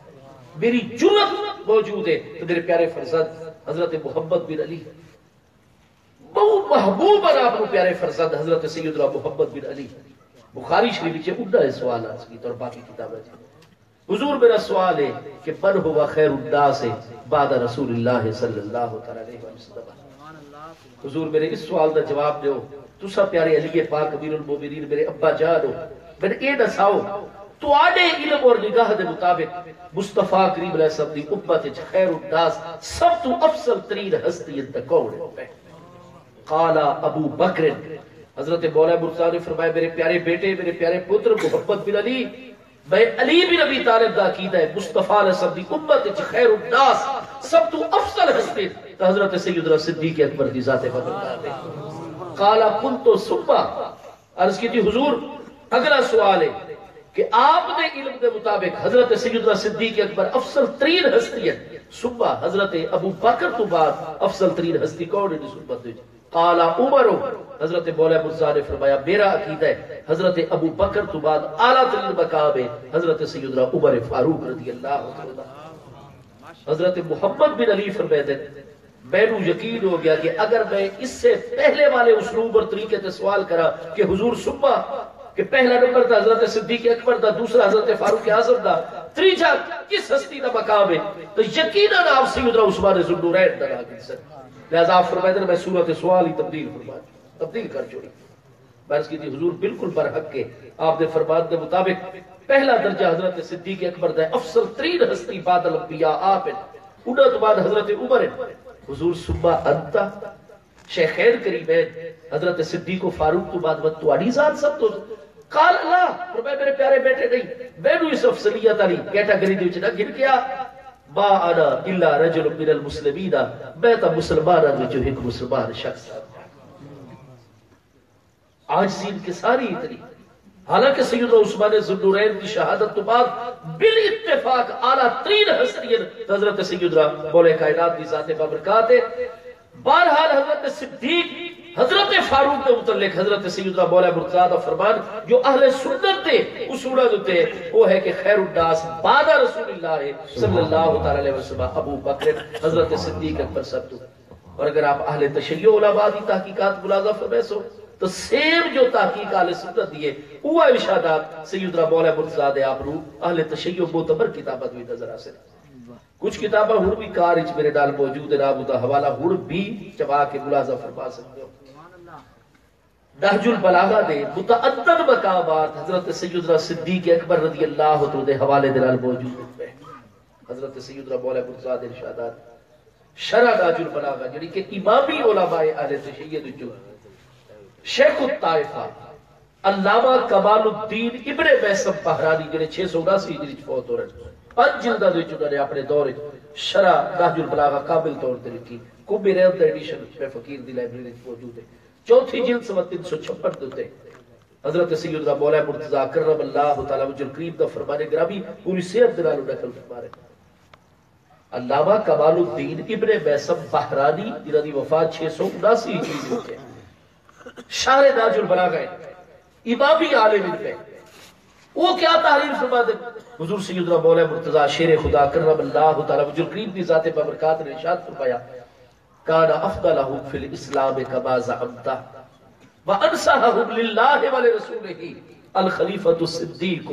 میری جرت موجود ہے۔ تو میرے پیارے فرزند حضرت محمد بن علی، بہت محبوب ہے آپ کو پیارے فرزند حضرت سیدنا محمد بن علی۔ بخاری شریف وچ انہاں نے سوال عرض کیتا اور باقی کتاباں چ۔ حضور، میرا سوال ہے کہ من هو خیر الناس بعد رسول اللہ صلی اللہ تعالی علیہ وسلم؟ حضور، میرے اس سوال دا جواب دیو۔ تساں پیارے علی پاک امیر المومنین، میرے ابا جان ہو، میں اے ݙساؤ، تہاݙے علم اور نگاہ دے مطابق مصطفیٰ کریم علیہ السلام دی امت وچ خیر الناس، سب توں افضل ترین ہستی انت کون ہے؟ قال ابو بکر۔ حضرت مولا مرتضیٰ نے فرمایا، میرے پیارے بیٹے، میرے پیارے پتر محمد بن علی، میں علی بن ابی طالب دا عقیدہ ہے، مصطفیٰ علیہ السلام دی امت وچ خیر الناس، سب توں افضل ہستی، تو حضرت سیدنا صدیق اکبر دی ذات بابرکات ہے۔ قال قلت ثم، عرض کی تھی، حضور، اگلا سوال ہے کہ آپ دے علم دے مطابق حضرت سیدنا صدیق اکبر افضل ترین ہستی ہے، ثم، حضرت ابو بکر تو بعد افضل ترین ہستی کون ہے اس امت وچ؟ قال عمر، حضرت مولا مرتضیٰ نے فرمایا، میرا عقیدہ ہے حضرت ابو بکر تو بعد اعلیٰ ترین مقام ہے حضرت سیدنا عمر فاروق رضی اللہ تعالی عنہ۔ حضرت محمد بن علی فرماتے ہیں، مینوں یقین ہو گیا کہ اگر میں اس سے پہلے والے اسلوب اور طریقے سے سوال کرا کہ حضور ثم، کہ پہلا نمبر تھا حضرت صدیق اکبر دا، دوسرا حضرت فاروق اعظم دا، تیجا کس ہستی دا مقام ہے، تو یقیناً آپ سیدنا عثمان ذوالنورین دا نام گھن سن۔ لہذا آپ فرماتے ہیں، میں صورت سوال ہی تبدیل فرما دی، تبدیل کر چھوڑی۔ میں عرض کی تھی، حضور بالکل برحق ہے، آپ دے فرمان دے مطابق پہلا درجہ حضرت صدیق اکبر دا ہے، افضل ترین ہستی بعد الانبیاء آپ ہیں، انہاں تو بعد حضرت عمر ہیں۔ حضور ثم انت؟ شیخین کریمین حضرت صدیق و فاروق تو بعد وت تہاݙی ذات سب تو؟ قال لا، فرمایا، میرے پیارے بیٹے، نہیں، مینوں اس افضلیت والی کیٹاگری دے وچ نہ گھن کے آ۔ ما انا الا رجل من المسلمین، میں تاں مسلماناں دے وچوں ہک مسلمان شخص ہاں۔ عاجزی انکساری اتنی۔ حالانکہ سیدنا عثمان ذوالنورین دی شہادت تو بعد بالاتفاق اعلیٰ ترین ہستی ہیں تو حضرت سیدنا مولا کائنات دی ذات بابرکات ہے۔ بہرحال حضرت صدیق، حضرت فاروق دے متعلق حضرت سیدنا مولا مرتضیٰ دا فرمان جو اہل سنت دے اصولوں دے اتے، وہ ہے کہ خیر الناس بعد رسول اللہ صلی اللہ تعالی علیہ وسلم ابو بکر، حضرت صدیق اکبر سب تو۔ اور اگر آپ اہل تشیع علماء دی تحقیقات ملاحظہ فرمیسو تو سیم جو تحقیق اہل سنت دی ہے، اوہا ارشادات سیدنا مولا مرتضیٰ دے آپ نو اہل تشیع معتبر کتاباں وچ نظر آسن۔ کچھ کتاباں ہݨ وی کار وچ میرے نال موجود ہیں، آپ دا حوالہ ہݨ وی چوا کے ملاحظہ فرما سڳدے ہو۔ نہج البلاغہ دے متعدد مقامات حضرت سیدنا صدیق اکبر رضی اللہ عنہ دے حوالے دے نال موجود ہیں۔ حضرت سیدنا مولا مرتضیٰ دے ارشادات۔ شرح نہج البلاغہ، جڑی کہ امامی علماء اہل تشیع وچوں شیخ الطائفہ علامہ کمال الدین ابن میثم بحرانی، جڑے چھ سو اناسی ہجری وچ فوت ہو رہے، پنج جلداں دے وچ انہاں نے اپنے دور وچ شرح نہج البلاغہ کامل طور تے لکھی۔ کمبی ریاض دا ایڈیشن میں فقیر دی لائبریری وچ موجود ہے، چوتھی جلد صفحہ تین سو چھپن دے اتے۔ حضرت سیدنا مولا مرتضیٰ کرم اللہ تعالی وجہ الکریم دا فرمان گرامی پوری صحت دے نال نقل فرما رہے۔ علامہ کمال الدین ابن میثم بحرانی، جنہاں دی وفات چھ سو اناسی ہجری دے وچ ہے، شرح نہج البلاغہ ہے، امامی عالم علم ہے۔ وہ کیا تحریر فرما دے؟ حضور سیدنا مولا مرتضیٰ شیر خدا کرم اللہ تعالی وجہ الکریم دی ذات بابرکات نے ارشاد فرمایا، کان افضلهم فی الاسلام کما زعمت وانصحهم للہ ولرسولہ الخلیفۃ الصدیق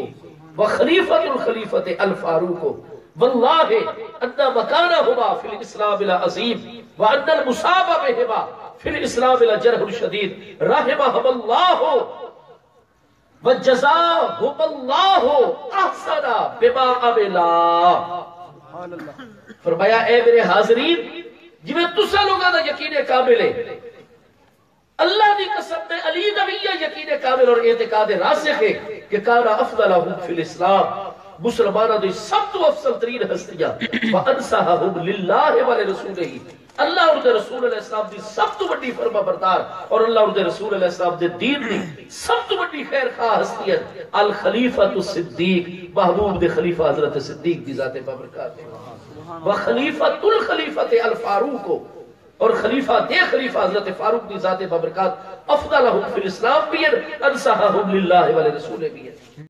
وخلیفۃ الخلیفۃ الفاروق، واللہ ان مکانہما فی الاسلام لعظیم وان المصاب بہما فی الاسلام لجرح شدید، رحمہما اللہ وجزاہما اللہ احسن بما عملا۔ فرمایا، اے میرے حاضرین، جویں تساں لوگاں دا یقین کامل ہے، اللہ دی قسم، میں علی دا وی یقین کامل اور اعتقاد راسخ ہے کہ کان افضلهم فی الاسلام، مسلماناں دی سب تو افضل ترین ہستیاں، وانصحهم للہ ولرسولہ، اللہ اور دے رسول علیہ السلام دی سب تو وڈی فرما بردار اور اللہ اور دے رسول علیہ السلام دے دین دی سب تو وڈی خیر خواہ ہستی ہے الخلیفۃ الصدیق، محبوب دے خلیفہ حضرت صدیق دی ذات بابرکات ہے۔ وخلیفۃ الخلیفۃ الفاروق، اور خلیفہ دے خلیفہ حضرت فاروق دی ذات بابرکات افضلهم فی الاسلام بھی ہے، انصحهم للہ ولرسولہ بھی ہے۔